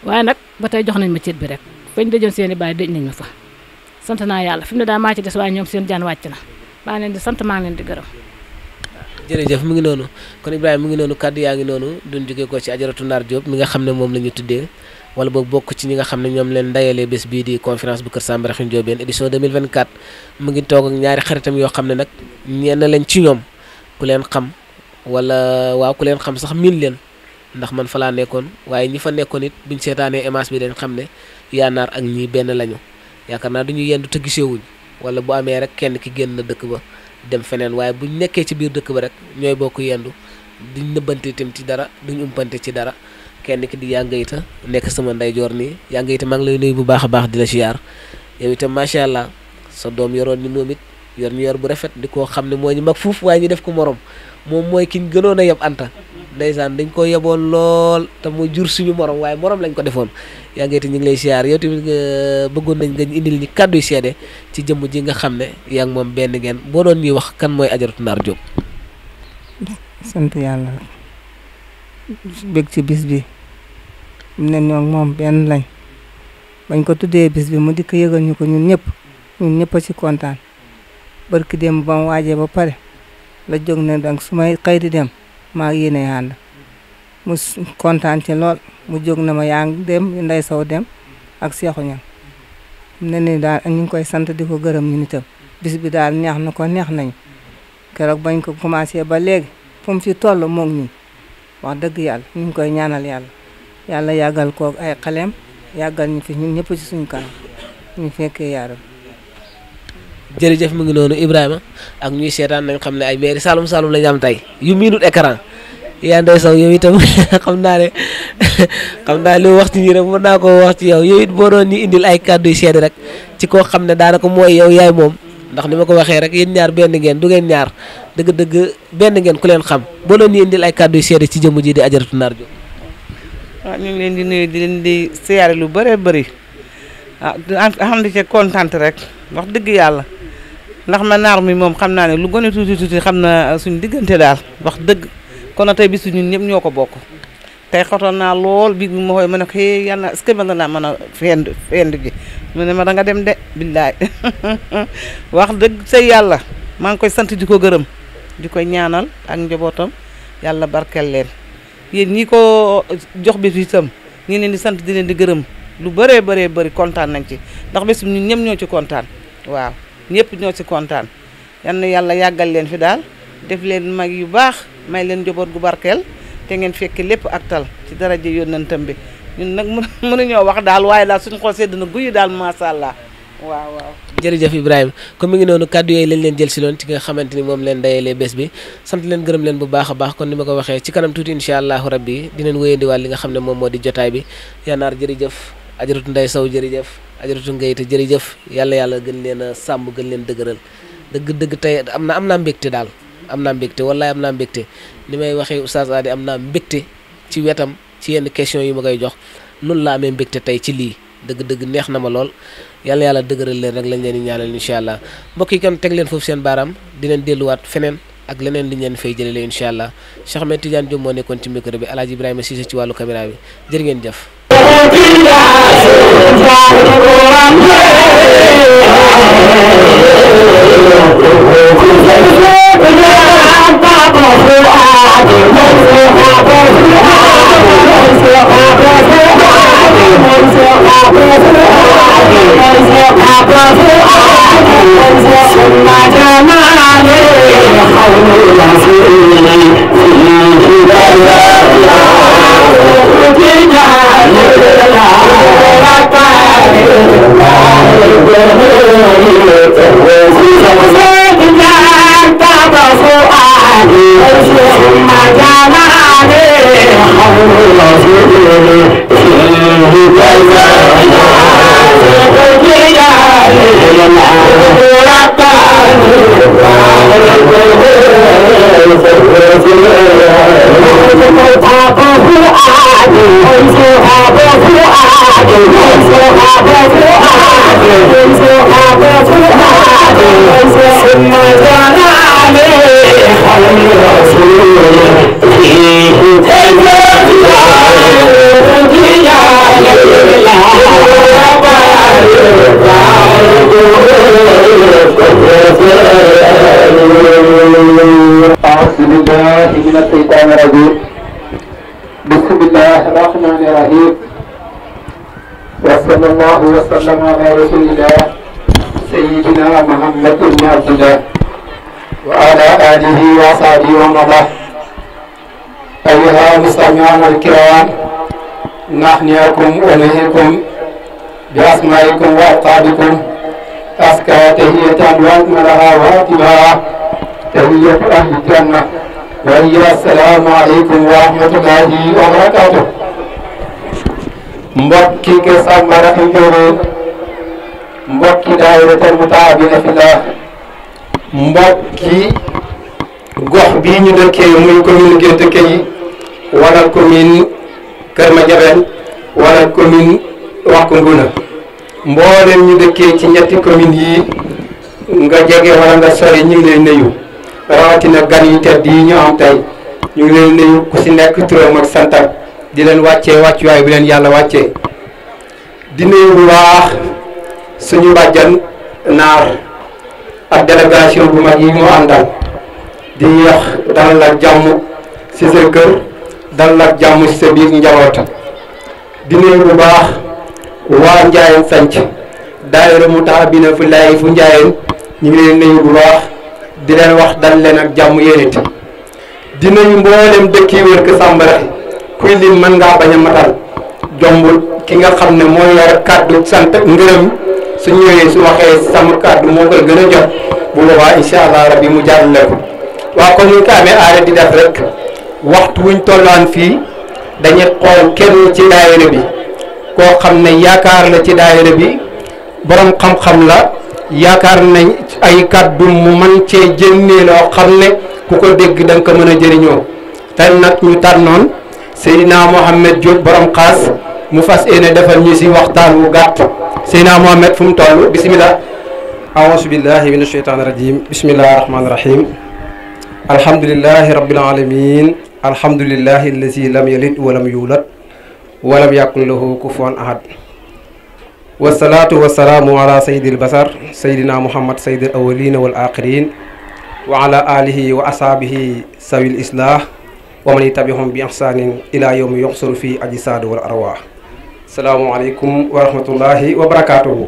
waaye nag ba tey jox nañ ma cër bi rek fañ dajoon seen i bàyyi dëj nañ ma fa sant naa yàlla fi mu ne daal maa ci des waaye ñoom seen jaan wàcc na maa leen di sant maa ngi leen di gërëm. jërëjëf mu ngi noonu kon Ibrahima mu ngi noonu kàddu yaa ngi noonu duñ jógee ko ci Ajaratu Naar Diop mi nga xam ne moom la ñu tuddee wala boog bokk ci ñi nga xam ne ñoom leen ndayalee bés bii di conférence bu kër Samba Raxi Ndiobène édition 2024 mu ngi toog ak ñaari xaritam yoo xam ne nag ñenn lañ ci ñoom ku leen xam wala waaw ku leen xam sax miin leen ndax man fa laa nekkoon waaye ñi fa nekkoon it buñ seetaanee image bi dañ xam ne yaa naar ak ñii benn lañu yaakaar naa duñu yendu te gisewuñ wala bu amee rek kenn ki génn na dëkk ba dem feneen waaye buñ nekkee ci biir dëkk ba rek ñooy bokk yendu duñ nëbbante itam ci dara duñ umpante ci dara kenn ki di yàngayta nekk sama ndeyjoor nii yàngayta maa ngi lay nuyu bu baax a baax di la siyaar yow itam macha allah sa doom yoroon ni moom it yor ñu yor bu rafet di koo xam ne moo ñu mag fuuf waaye ñu def ko morom moom mooy ki ñu gënoon a yeb Anta ndeysaan dañ ko yeboon lool te mu jur suñu morom waaye morom lañ ko defoon yàngayta ñu ngi lay siyaar yow tamit nga bëggoon nañ nga indil ñi kàddu yu seede ci jëmm ji nga xam ne yaa ngi moom benn ngeen boo doon ñuy wax kan mooy Ajaratu Naar Diop. sant yàlla bëgg ci bis bi ne ñoo moom benn lañ bañ ko tuddee bis bi mu dikk yëgal ñu ko ñun ñëpp a ci kontaan barki dem ba mu waajee ba pare la jóg ne donc su may xëy di dem maa yéene ànd mu kontaan ci lool mu jóg na ma yaa ngi dem Ndey Sow dem ak Seexu Ñaŋ ne ni daal ñu ngi koy sant di ko gërëm ñu nitam bis bi daal neex na ko neex nañu keroog bañ ko commencé ba léegi fu mu ci toll moom ñun wax dëgg yàlla ñu ngi koy ñaanal yàlla yàggal ko ay xaleem yàggal ñu fi ñun ñëpp ci suñu kanam ñu fekkee yaaram. jërëjëf mu ngi noonu Ibrahima ak ñuy seetaan nañ xam ne ay maire Saloum lañu am tey yu miinut écran yaa Ndey Sow yow itam xam naa li wax ci ñi rek mën naa koo wax ci yow it boo doon ñu indil ay kàddu yu seede rek ci koo xam ne daanaka mooy yow yaay moom ndax ni ma ko waxee rek yéen ñaar benn ngeen du ngeen ñaar dëgg-dëgg benn ngeen ku leen xam boo doon ñu indil ay kàddu yu seede ci jëmm ji di Ajaratu Naar Diop. waaw ñu ngi leen di nuyu di leen di siyaare lu bëree bëri xam di ci kontaan rek wax dëgg yàlla ndax ma naar mi moom xam naa ne lu gën a tuuti xam na suñu diggante daal wax dëgg kon na tey bisu ñun ñëpp ñoo ko bokk tey xotoon naa lool bi ma koy mën a xëy yàlla est-ce que mën naa mën a fend ji mu ne ma da nga dem de billaay wax dëgg say yàlla maa ngi koy sant di ko gërëm di koy ñaanal ak njabootam yàlla barkeel leen yéen ñi ko jox bis bi itam ñi leen di sant di leen di gërëm lu bëree bëri kontaan nañ ci ndax bés ñun ñëpp ñoo ci kontaan waaw ñëpp ñoo ci kontaan yal na yàlla yàggal leen fi daal def leen mag yu baax may leen njaboot gu barkeel te ngeen fekk lépp ak tal ci daraja yónnentam bi ñun nag mënuñoo wax daal waaye daal suñu xol sedd na guyu daal macha allah waaw. jërëjëf Ibrahima comme mi ngi noonu kàddu yooyu lañ leen jël si loon ci nga xamante ni moom leen dayalee bés bi sant leen gërëm leen bu baax a baax kon ni ma ko waxee ci kanam tuuti incha allahu rabbi dinañ wéyandiwaat li nga xam ne moom moo di jotaay bi Yanaar jërëjëf Ajaratu Ndey Sow jërëjëf Ajaratu Ngayte jërëjëf yàlla gën leen a sàmm gën leen dëgëral dëgg tey am naa mbégte daal am naa mbégte wallaay am naa mbégte ni may waxee Oustaz Adi am naa mbégte ci wetam ci yenn question yi ma koy jox noonu la amee mbégte tey ci lii dëgg-dëgg neex na ma lool yàlla yàlla dëgëral leen rek lañ leen di ñaanal incha allah mbokk yi kan teg leen foofu seen baaraam di leen delluwaat feneen ak leneen li ngeen fay jëlee incha allah Cheikh Ahmed Tidiane Diop moo nekkoon ci micro bi El Hadj Ibrahima Cissé ci wàllu caméra bi jërë ngeen jëf. وسلم على رسول الله سيدنا محمد بن عبد الله وعلى آله وصحبه ومن والاه. أيها المستمعون الكرام نحييكم ونحييكم بأسمائكم وألقابكم أزكى تحية وأكملها وأطيبها تحية أهل الجنة وهي السلام عليكم ورحمة الله وبركاته. mbokki ke Sambara Ndiobène mbokki daayiratul mutaabina fillah mbokki gox bii ñu dëkkee muy commune Gént Kay wala commune Kër Madiabel wala commune Wack Ngouna mboolem ñu dëkkee ci ñetti commune yi nga jege wala nga sori ñu ngi leen nuyu rawatina gan yu tedd yi ñu am tey ñu ngi leen nuyu ku si nekk turam ak santam di leen wàccee wàccuwaay bi leen yàlla wàccee di nuyu bu baax suñu bàjjan naar ak délégation bu mag yi mu àndal di wax dalal ak jàmm si sa kër dalal ak jàmm si sa biir njaboot di nuyu bu baax waa Njaayeen Sanc daayira Mutahabina Fillahi fu Njaayeen ñu ngi leen nuyu bu baax di leen wax dal leen ak jàmm yéen it di nuyu mboolem dëkk yi wër ko Sambara kuy lim mën ngaa bañ a matal jombul ki nga xam ne mooy yor kàddu sant ngërëm su ñëwee su waxee sama kàddu moo koy gën a jot bu boobaa incha allah rabbi mu jàllale ko waaw kon ñu ko amee aada di def rek waxtu wuñ tollaan fii dañuy xool kenn ci daayira bi koo xam ne yaakaar la ci daayira bi borom xam-xam la yaakaar nañ ay kàddu mu man cee jénnee loo xam ne ku ko dégg da nga ko mën a jëriñoo te nag ñu tànnoon Seydina Mohamed Diop borom xaas mu fas yéene defal ñu si waxtaan wu gàtt Seydina Mohamed fu mu toll bisimilah. aousu billahi min asheytaani rajim bismillahi rahmaani rahim alhamdulilahi rabbil alamin alhamdulilahi allazi lam yalid walam yulad walam yakun lahu kufuwan ahad wasalaatu wasalaamu ala sayyidil basar Seydina Muhammad sayyidil awwalina wal axirin wa ala alihi wa ashabihi sawil islah wa man tabi'ahum bi ihsanin ila yawmi yuxsaru fi ajsaad wal arwah. salaamaaleykum wa rahmatullahi wa barakaatuhu.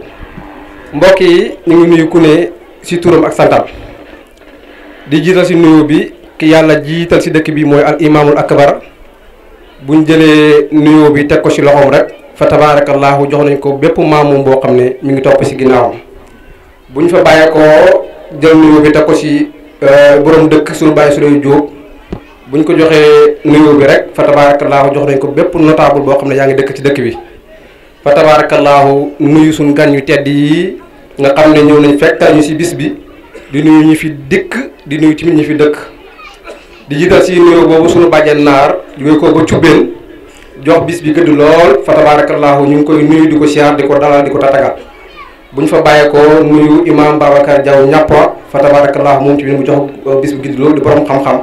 mbokk yi ñu ngi nuyu ku ne si turam ak santam di jiital si nuyu bi ki yàlla jiital si dëkk bi mooy al imaamul akbar buñ jëlee nuyu bi teg ko si loxoom rek fa tabaarakallaahu jox nañ ko bépp maamum boo xam ne mi ngi topp si ginnaawam buñ fa bàyyeekoo jël nuyu bi teg ko si borom dëkk suñu bàyyi Suley Jóob buñ ko joxee nuyu bi rek fa tabaarakallaahu jox nañ ko bépp notable boo xam ne yaa ngi dëkk ci dëkk bi fa tabaarakallaahu nuyu suñu gan yu tedd yi nga xam ne ñëw nañ fekkal ñu si bis bi di nuyu ñi fi dikk di nuyu tamit ñi fi dëkk di jiital si nuyu boobu suñu bàjjen naar jóge ko ba cubbeen jox bis bi gëdd lool fa tabarakallahu ñu ngi koy nuyu di ko siyaar di ko dalal di ko tatagal bu ñu fa bàyyeekoo nuyu imam Babacar Diaw ñàppa fa tabarakallahu moom tamit mu jox bis bi gëdd lool di borom xam-xam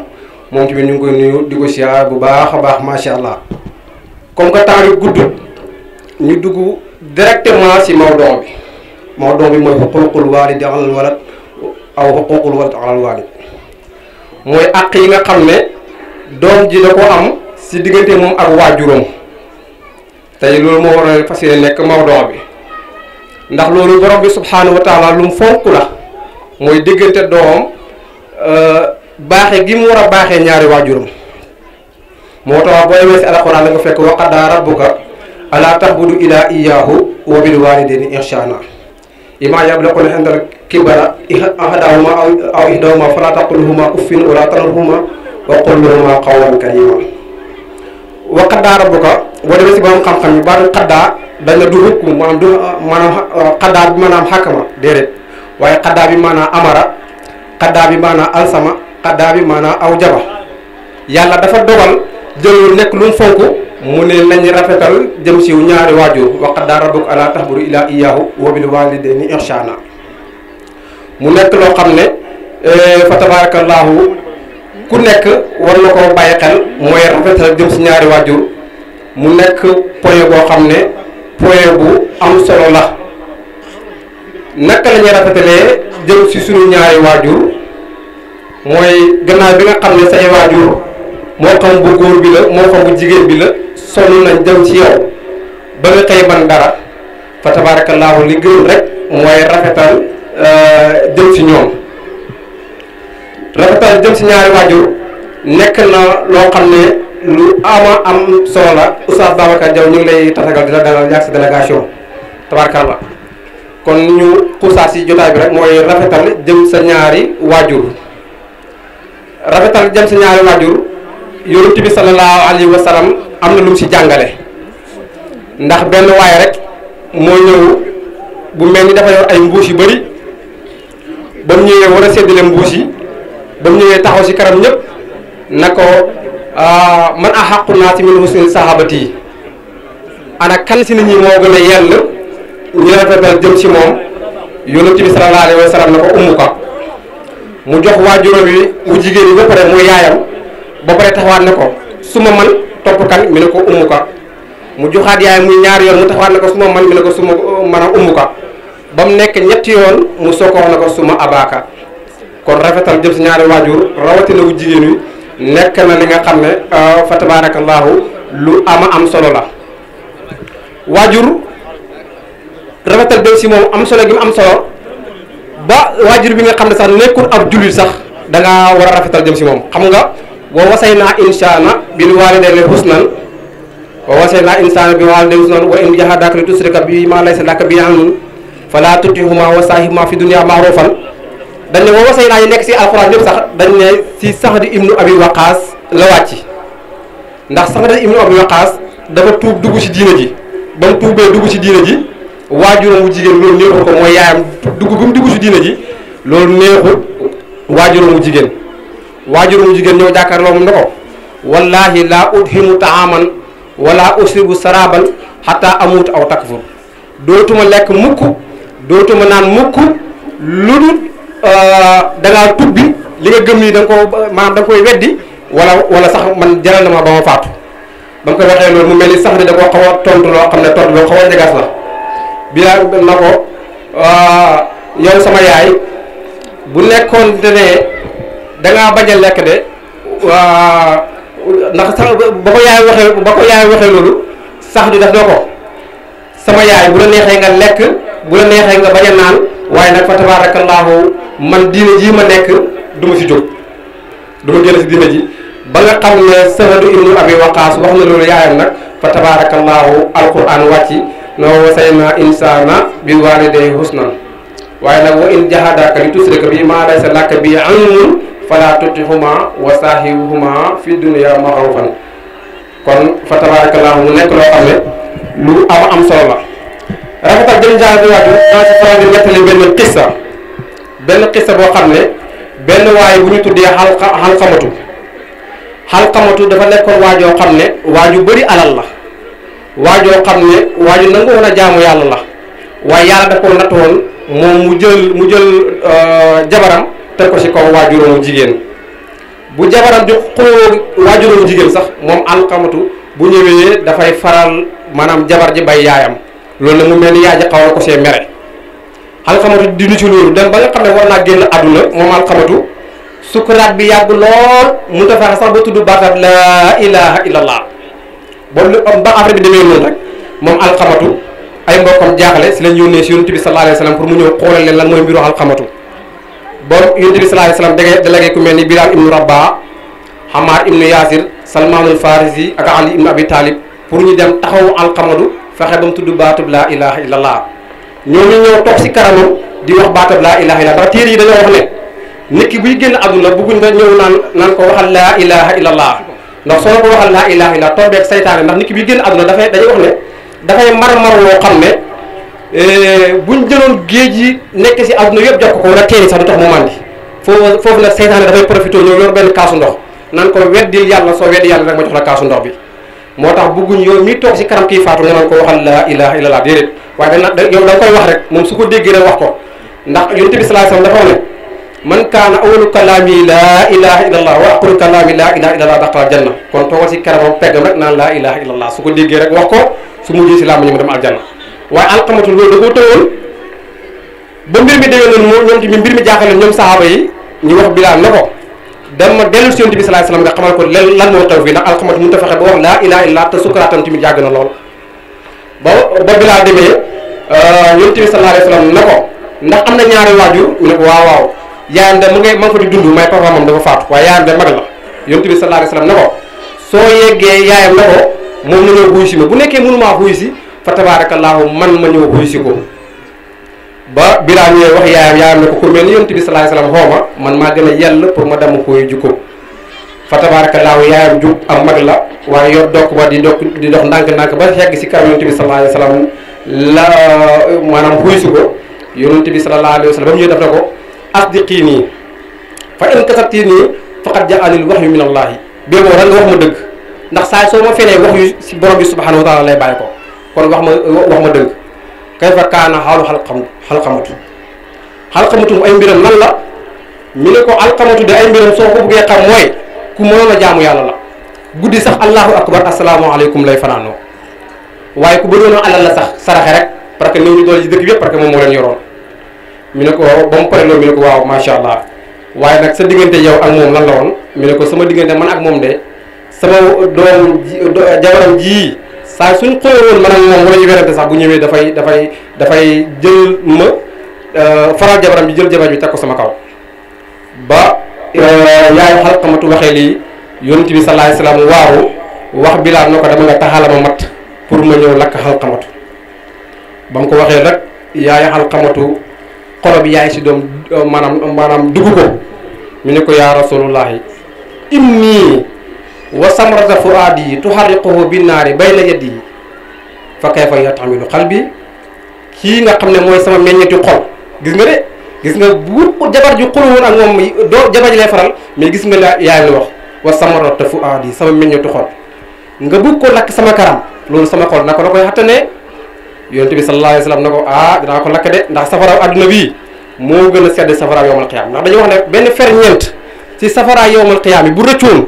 moom tamit ñu ngi koy nuyu di ko siyaar bu baax a baax macha allah. comme que temps yi gudd ñu dugg directement ci mawduu bi mooy xuquuqul waalidi alal walad aw xuquuqul walad alal waalid mooy àq yi nga xam ne doom ji da ko am ci diggante moom ak waajuram tey loolu moo war a fas yéene nekk mawduu bi ndax loolu borom bi subhaanahu wa taala lu mu fonk la mooy diggante doom baaxe gi mu war a baaxee ñaari waajuram moo tax boo demee ci alxuraan la nga fekk wa qadaa rabbuka alaa ta'budu illaa iyyaahu wa bil waalidayni ihsaana immaa yablughanna indal kibara ahaduhumaa aw ihdaahuma falaa taqul lahumaa uffin wa laa tanharhumaa wa qul lahumaa qawlan kariimaa wa qadaa rabbuka boo demee ci borom xam-xam yi baatu qadaa dañ la du hukm maanaam qadaa bi maanaam xakama déedéet waaye qadaa bi maanaam amara qadaa bi maanaam alsama qadaa bi maanaam aw jaba yàlla dafa dogal jël nekk lu mu fonk mu ne nañ rafetal jëm si ñaari waajur wa qadaa rabbuka allaa ta'budu illaa iyyaahu wa bil waalidayni ihsaana mu nekk loo xam ne fa tabaarakallaahu ku nekk war na koo bàyyi xel mooy rafetal jëm si ñaari waajur mu nekk point boo xam ne point bu am solo la naka la ñuy rafetalee jëm si suñu ñaari waajur mooy gannaaw bi nga xam ne say waajur moo xam bu góor bi la moo xam bu jigéen bi la sonn nañ jëm ci yow ba nga xëy ban dara fa tabaarakallaahu li gën rek mooy rafetal jëm ci ñoom rafetal jëm ci ñaari waajur nekk na loo xam ne lu am solo la Oustaz Babacar Diaw ñu ngi lay tatagal di la dalal yàgg si délégation tabarakallah kon ñu xuusaat si jotaay bi rek mooy rafetal jëm sa ñaari waajur rafetal jëm sa ñaari waajur yonent bi sallallahu alayhi wa sallam am na lu mu si jàngale ndax benn waaye rek moo ñëw bu mel ni dafa yor ay mbuus yu bëri ba mu ñëwee war a séddale mbuus yi ba mu ñëwee taxaw si kanam ñëpp na ko man ahaqqu naasi min husni sahabati yi ana kan si nit ñi moo gën a yell ñu rafetal jëm si moom yonent bi sallallahu alayhi wa sallam na ko ummu ka mu jox waajuram bi mu jigéen yi ba pare mu yaayam ba pare taxawaat ne ko su ma man topp kan mi ne ko ummu ka mu joxaat yaayam muy ñaari yoon mu taxawaat ne ko su ma man mi ne ko su ma mën a ummu ka ba mu nekk ñetti yoon mu soog na ko suma abaaka kon rafetal jëm si ñaari waajur rawatina wu jigéen wi nekk na li nga xam ne fa tabaarakallaahu lu am solo la waajur rafetal jëm si moom am solo gi mu am solo ba waajur bi nga xam ne sax nekkul ab jullit sax da ngaa war a rafetal jëm si moom xam nga wa wasaynaa insaana bil waalidayni husnan wa wasaynaa insaana bil waalidayni husnan wa in jahadaaka li tushrika bi maa laysa laka bihi ilmun falaa tuti'humaa wa saahibuhumaa fi dunya ma'ruufan dañ ne wa wasaynaa yi nekk si alxuraan yëpp sax dañ ne si Saxd ibnu Abi Waqaas la wàcc ndax Saxd ibnu Abi Waqaas dafa tuub dugg si diina ji ba mu tuubee dugg si diina ji waajuram bu jigéen loolu neexul ko mooy yaayam dugg gu mu dugg si diina ji loolu neexul waajuram bu jigéen waajuram bu jigéen ñëw jàkkaarloo moom ne ko wallaahi laa udhimu taaman wala usribu saraban xataa amut aw takfur dootuma lekk mukk dootuma naan mukk lu dul da ngaa tubbi li nga gëm nii da nga ko maanaam da nga koy weddi wala sax man jaral na ma ba ma faatu ba mu koy waxee loolu mu mel ni sax da koo xaw a tontu loo xam ne tontu loo xaw a jegas la bi na ko yow sama yaay bu nekkoon te ne da ngaa bañ a lekk de ndax sax ba ko yaay waxee loolu sax di def na ko sama yaay bu la neexee nga lekk bu la neexee nga bañ a naan waaye nag fa tabaarakallaahu man diine ji ma nekk du ma si jóg du ma génn si diine ji ba nga xam ne Saxd ibnu Abi Waqaas wax na loolu yaayam nag fa tabaarakallaahu alquran wàcci noo wasaynaa insaana bil waalidayni husnan waaye nag wa in jahadaaka li tushrika bi maa laysa laka bihi ilmun falaa tuti'humaa wa saahibuhumaa fi dunya ma'ruufan kon fa tabaarakallaahu mu nekk loo xam ne lu am solo la rafetal jëm jaay waajur naa si faral di nettali benn xissa boo xam ne benn waaye bu ñu tuddee xalxamatu dafa nekkoon waajoo xam ne waaju bëri alal la waajoo xam ne waaju nangu woon a jaamu yàlla la waaye yàlla da koo natt woon moom mu jël jabaram teg ko ci kaw waajuróomu jigéen bu jabaram di xuloo waajuróomu jigéen sax moom alxamatu bu ñëwee dafay faral maanaam jabar ji bay yaayam loolu nag mu mel ni yaay ji xaw na ko see mere alxamatu di nu ci loolu dem ba nga xam ne war naa génn àdduna moom alxamatu sukuraat bi yàgg lool mu ta fexe sax ba tudd baatab laa ilaha illallah ba affaire bi demee noonu rek moom alxamatu ay mbokkam jaaxle si lañ yónnee si yonent bi sallallahu alayhi wa sallam pour mu ñëw xoolal leen lan mooy mbiru alxamatu boobu yonent bi sallallahu alayhi wa sallam délégué ku mel ni Bilaal ibnu Rabah Hammaar ibnu Yaasir Salmaanul Farisi ak Ali ibnu Abi Talib pour ñu dem taxawu alxamatu fexe ba mu tudd baatab laa ilaha illallah ñooñu ñëw toog si kanamam di wax baatab laa ilaha illallah ndax téere yi dañoo wax ne nit ki buy génn àdduna bëgguñ nga ñëw naan ko waxal laa ilaha illallah ndax soo ko waxal laa ilaha illallah tombeeg saytaane ndax nit ki buy génn àdduna dañuy wax ne dafay mar woo xam ne buñ jëloon géej yi nekk si àdduna yëpp jox ko wala teeni sax du tax mu màndi foofu nag saytaane dafay profité ñëw yor benn kaasu ndox naan ko weddil yàlla soo weddi yàlla rek ma jox la kaasu ndox bi moo tax bëgguñ yow mi toog si kanam kii faatu nga naan ko waxal laa ilaha illallah déedéet waaye yow da nga koy wax rek moom su ko déggee rek wax ko ndax yonent bi sallallahu alayhi wasallam dafa wax ne man kaana awalu kalaami laa ilaha illallah wa axiru kalaami laa ilaha illallah daxala janna kon toogal si kanamam peggam rek naan laa ilaha illallah su ko déggee rek wax ko su mujjee si làmb ñu mu dem aljanna waaye alxamatu loolu da koo tëwoon ba mbir mi demee noonu ñoom tamit mbir mi jaaxale ñoom sahaaba yi ñu wax Bilaal na ko dama dellu si yonent bi sallallahu alayhi wasallam nga xamal ko lan moo taw fii ndax alxamatu mënut a fexe ba wax laa ilaha illallah te sukkuraatam tamit yàgg na lool ba Bilaal demee yonent bi sallallahu alayhi wasallam na ko ndax am na ñaari waajur ñu ne ko waaw waaw yaayam de ma nga fa di dund may papa moom dafa faatu waaye yaayam de mag la yonent bi sallallahu alayhi wasallam na ko soo yeggee yaayam na ko moom na ñëw xuy si ma bu nekkee mënumaa xuy si fa tabaarakallaahu man ma ñëw xuy si ko ba Bilaal ñëwee wax yaayam ne ko ku mel ni yonent bi sallallahu alayhi wasallam xooma man maa gën a yell pour ma dem xuy jikko fa tabaarakallaahu yaayam jub am mag la waaye yor dokk ba di dox ndànk-ndànk ba yegg si kaw yonent bi sallallahu alayhi wasallam la maanaam xuy si ko yonent bi sallallahu alayhi wasallam ba mu ñëwee def na ko asdiqiini fa in kasabtiini faqad jaa'anil wahyu min allahi bee boo rek nga wax ma dëgg ndax saa soo ma fenee wax yu si borom bi subhanahu wa taala lay bàyyi ko kon wax ma dëgg kayfa kaana xaalu xalqamatu ay mbiram lan la mi ne ko alxamatu de ay mbiram soo ko bëggee xam mooy ku mënoon a jaamu yàlla la guddi sax allahu akbar asalaamaaleykum lay fanaanoo waaye ku bëggoon a alal la sax saraxe rek parce que néew ñu doole ci dëkk bi yëpp parce que moom moo leen yoroon mi ne ko ba mu pare loolu mi ne ko waaw macha allah waaye nag sa diggante yow ak moom lan la woon mi ne ko sama diggante man ak moom de sama doom jabaram ji saa suñ xoolee woon man ak moom wala ñu werante sax bu ñëwee dafay jël ma faral jabaram ji jël jabar bi teg ko sama kaw ba yaayu Alxamatu waxee lii yonent bi sallallahu alayhi wasallam waaru wax Bilaal na ko dama nga taxala ma mat pour ma ñëw lakk Alxamatu ba mu ko waxee rek yaayu Alxamatu xolo bi yaay si doom maanaam dugg ko mu ne ko yaa rasulullahi inni wa samrata fuaadi tuharriquhu binnaari bayna yaddi fa kayfa yatamilu qalbi kii nga xam ne mooy sama meññeti xol gis nga de gis nga bu jabar ji xulu woon ak moom doo jabar ji lay faral mais gis nga la yaay la wax wa samrata fuaadi sama meññeti xol nga bëgg ko lakk sama karam loolu sama xol naka la koy xattanee yonent bi sallallahu alayhi wasallam na ko dinaa ko lakk de ndax safara adduna bii moo gën a sedd safara yowmal qiyaam ndax dañuy wax ne benn ferñeent ci safara yowmal qiyaam yi bu rëccoon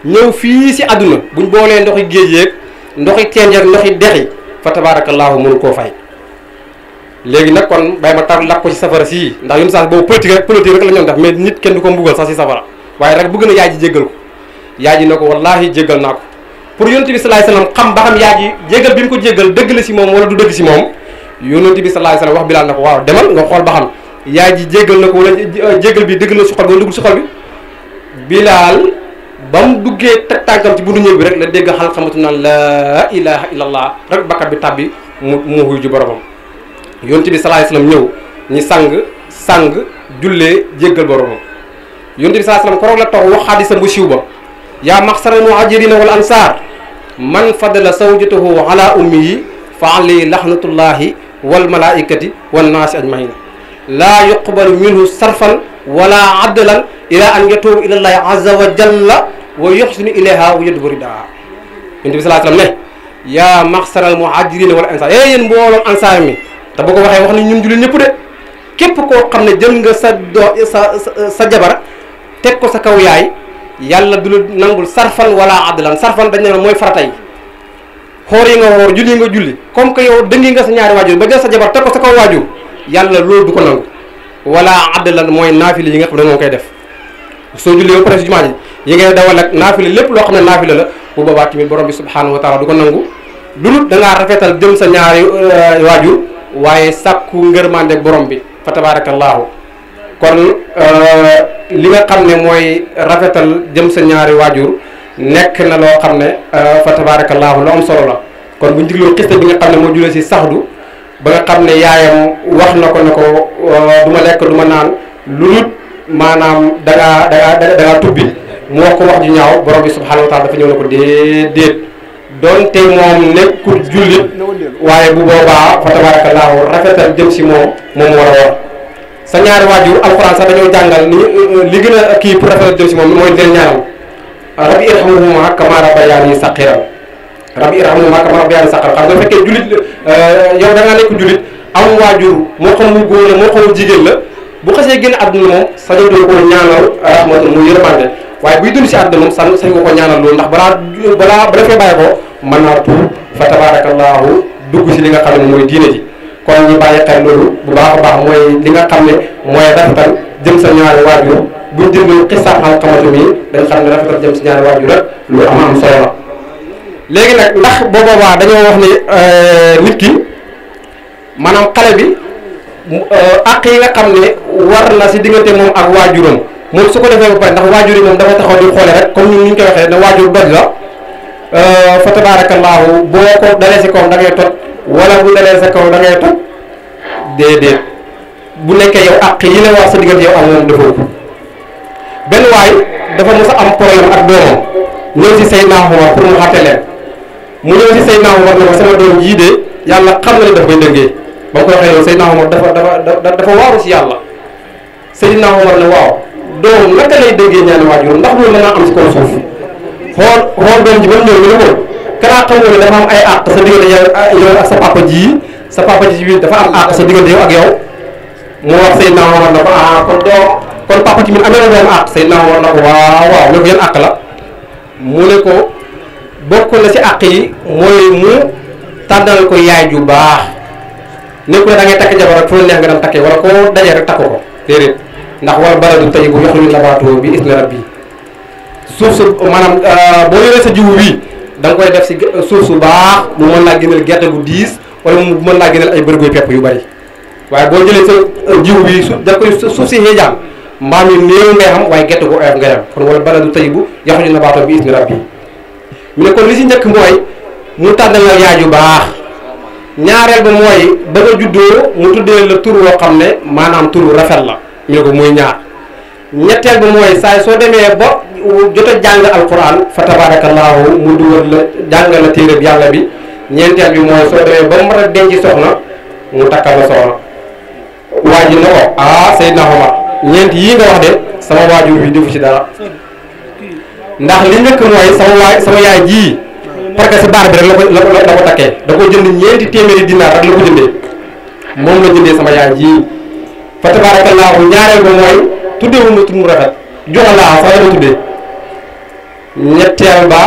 ñëw fii si àdduna buñ boolee ndoxi géej yeeg ndoxi teen yeeg ndoxi dex yi fa tabaarakallaahu mënu koo fay léegi nag kon bay ma tar lakk ko ci safara sii ndax yun sax boobu politique rek la ñoon def mais nit kenn du ko mbugal sax si safara waaye rek bëgg na yaay ji jéggal ko yaay ji na ko wallaahi jéggal naa ko pour yonent bi sallallahu alayhi wasallam xam ba xam yaay ji jéggal bi mu ko jéggal dëgg la si moom wala du dëgg si moom yonent bi sallallahu alayhi wasallam wax Bilaal na ko waaw demal nga xool ba xam yaay ji jéggal na ko wala jéggal bi dëgg la si xol bi wala dugg si xol bi Bilaal ba mu duggee teg tànkam ci bundu néeg bi rek la dégg Alxamatu naan laa ilaha illallah rek bakkat bi tàbbi mu wuyu ji boromam yonent bi sallallahu alayhi wasallam ñëw ñi sang jullee jéggal boromam yonent bi sallallahu alayhi wasallam koroog la toog wax xaadisam bu siiw ba yaa maxsaral muhajirina wal ansaar man fadala zawjatahu ala ummihi fa alayhi laxnatullahi wal malaikati wan naasi ajmahin laa yuqbalu minhu sarfan wala adlan ila an yatuubu ila llahi azza wa jalla wa yuxsinu ilayha wa yadburi daa yonent bi sallallahu alayhi wasallam ne yaa maxsaral muhaajiriina wal ansaar yéen mbooloom ansaar mi te boo ko waxee wax ni ñun jullit ñëpp de képp koo xam ne jël nga sa jabar teg ko sa kaw yaay yàlla du la nangul sarfan wala adlan sarfan dañ ne mooy farata yi xoor yi nga xoor julli nga julli comme que yow dëngi nga sa ñaari waajur ba jël sa jabar teg ko sa kaw waajur yàlla loolu du ko nangu wala adlan mooy naafile yi nga xam ne moom koy def soo julli ba pare si jumaa ji yi ngay dawal ak naafile lépp loo xam ne naafile la bu boobaa tamit borom bi subhanahu wa taala du ko nangu lu da ngaa rafetal jëm sa ñaari waajur waaye sàkku ngërmande borom bi fa tabarakallahu kon li nga xam ne mooy rafetal jëm sa ñaari waajur nekk na loo xam ne fa tabarakallahu lu am solo la kon buñ digloo xiste bi nga xam ne moo julee si saxdu ba nga xam ne yaayam wax na ko ne ko du ma lekk du ma naan lu nut maanaam da ngaa tubbi mu wax ko wax ju ñaaw borom bi subhanahu wa taala dafa ñëw ne ko déedéet doonte moom nekkul jullit waaye bu boobaa fa tabarakallahu rafetal jëm si moom war a war sa ñaari waajur alxuraan sax dañoo jàngal ni li gën a kii pour rafetal jëm si moom mooy leen ñaanal rabbi irhamhuma kama rabbayani saqiran rabbi irhamhuma kama rabbayani saqiran xam nga fekkee jullit yow da ngaa nekk jullit am waajur moo xam mu góor la moo xam mu jigéen la bu xasee génn àdduna moom sañu doo ko ñaanal rahmatul mu yërmande waaye buy dund si àdduna moom sañ nga ko ñaanal loolu ndax bala fee bàyyi ko mën naa tuub fa tabarakallahu dugg si li nga xam ne mooy diine ji kon ñu bàyyi xel loolu bu baax a baax mooy li nga xam ne mooy rafetal jëm sa ñaari waajur buñ déglu xisaab xamatu mi dañ xam ne rafetal jëm si ñaari waajur rek lu am solo la léegi nag ndax boobaa dañoo wax ni nit ki maanaam xale bi àq yi nga xam ne war na si diggante moom ak waajuram moom su ko defee ba pare ndax waajur yi moom dafa taxaw di xoole rek comme ñun ñu koy waxee ne waajur doj la fa tabarakallahu boo ko dalee si kaw da ngay toj wala bu dalee sa kaw da ngay toj déedéet bu nekkee yow àq yi la wax sa diggante yow ak moom defoo ko benn waay dafa mos a am problème ak doomam ñëw si Seydina Omar pour mu xàtte leen mu ñëw si Seydina Omar ne ko sama doom jii de yàlla xam na ne daf koy dëngee ba ko waxee yow Seydina Omar dafa waaru si yàlla Seydina Omar ne waaw doom naka lay dëngee ñaani waajur ndax loolu mën naa am si kaw suuf xool doom ji ba mu ñëw ñu ne ko kanaa xamoo ne dafa am ay àq sa diggante yow ak sa papa ji bi dafa am àq sa diggante yow ak yow mu wax Seydina Omar na ko kon papa ci min amee na doom àq Seydina Omar na ko waaw ne ko yan àq la mu ne ko bokk na si àq yi mooy mu tànnal ko yaay ju baax nekku ne da ngay takk jabar rek fu la neex nga dem takkee wala koo dajee rek takk ko déedéet ndax wala baladu tayyibu yaxruju nabaatuhu bi izni rabbi suuf su maanaam boo yoree sa jiwu bii da nga koy def si suuf su baax mu mën laa génneel gerte gu diis wala mu mën laa génneel ay bërigoy pepp yu bari waaye boo jëlee sa jiwu bi da koy suuf si xeejaan mbaam yi néew ngay xam waaye gerte gu oyof nga dem kon wala baladu tayyibu yaxruju nabaatuhu bi izni rabbi mu ne kon li si njëkk mooy mu tànnal la yaay yu baax ñaareel ba mooy ba nga juddoo mu tuddee la tur woo xam ne maanaam turu rafet la ñu ne ko muy ñaar ñetteel ba mooy saay soo demee ba jot a jàng alquran fa tabarakallahu mu dugal la jàngal la téere bi yàlla bi ñeenteel bi mooy soo demee ba mu mën a denc soxna mu takkal la soxna waa ji ne ko Seydina Omar ñeent yii nga wax de sama waajur bi defu ci dara ndax li njëkk mooy sama yaay ji parce que si baar bi rek la ko takkee da ko jënd ñeenti téeméeri dinaar rek la ko jëndee moom la jëndee sama yaay ji fa tabarakallahu ñaareel ba mooy tuddeewu ma tur mu rafet jox laa sax la ma tuddee ñetteel ba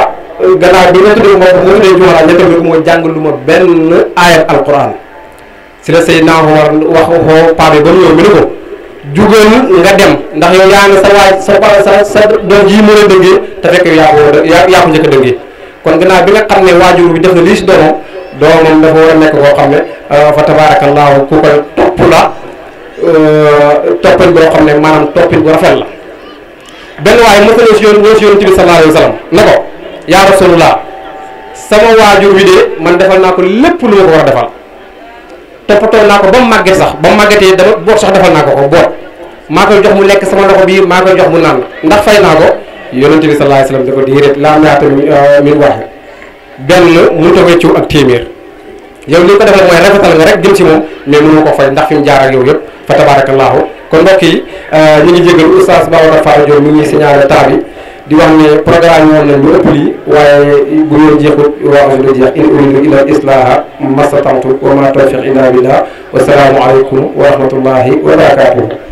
gannaaw bi nga tuddee moo tuddee jox laa ñetteel bi mooy jàng lu ma benn aayat alquran si la Seydina Omar wax xoo paa bi ba mu ñëw mi ne ko jugal nga dem ndax yow yaa ngi sa waaj sa doom ji mën a dëngee te fekk yaa ko njëkk a dëngee kon gannaaw bi nga xam ne waajur bi def na lii si doomam dafa war a nekk koo xam ne fa tabarakallahu ku koy topp la toppin boo xam ne maanaam toppin bu rafet la benn waaye mos na ñëw si yonent bi sallallahu alayhi wa sallam ne ko yaa rasulullah sama waajur bi de man defal naa ko lépp lu ma ko war a defal toppatoo naa ko ba mu màggee sax ba mu màggetee dama boot sax defal naa ko boot maa koy jox mu lekk sama loxo bii maa koy jox mu naan ndax fay naa ko yonent bi sallallahu alayhi wa sallam da ko déedéet laa mi'ata min waahid benn mënut a weccu ak téeméer yow li ko defal mooy rafetal nga rek jëm si moom mais mënu ko fay ndax fi mu jaar ak yow yëpp fa tabarakallahu kon mbokk yi ñu ngi jégalu oustaz Babacar Fall Diop mi ngi signalé temps bi di wax ne programme woon nañ lu ëpp lii waaye bu ngeen jeexut waaxu la jeex in uridu ila islaha mastata'tu wa ma tawfiq illa billah wa salaamu aleykum wa rahmatullahi wa barakatuh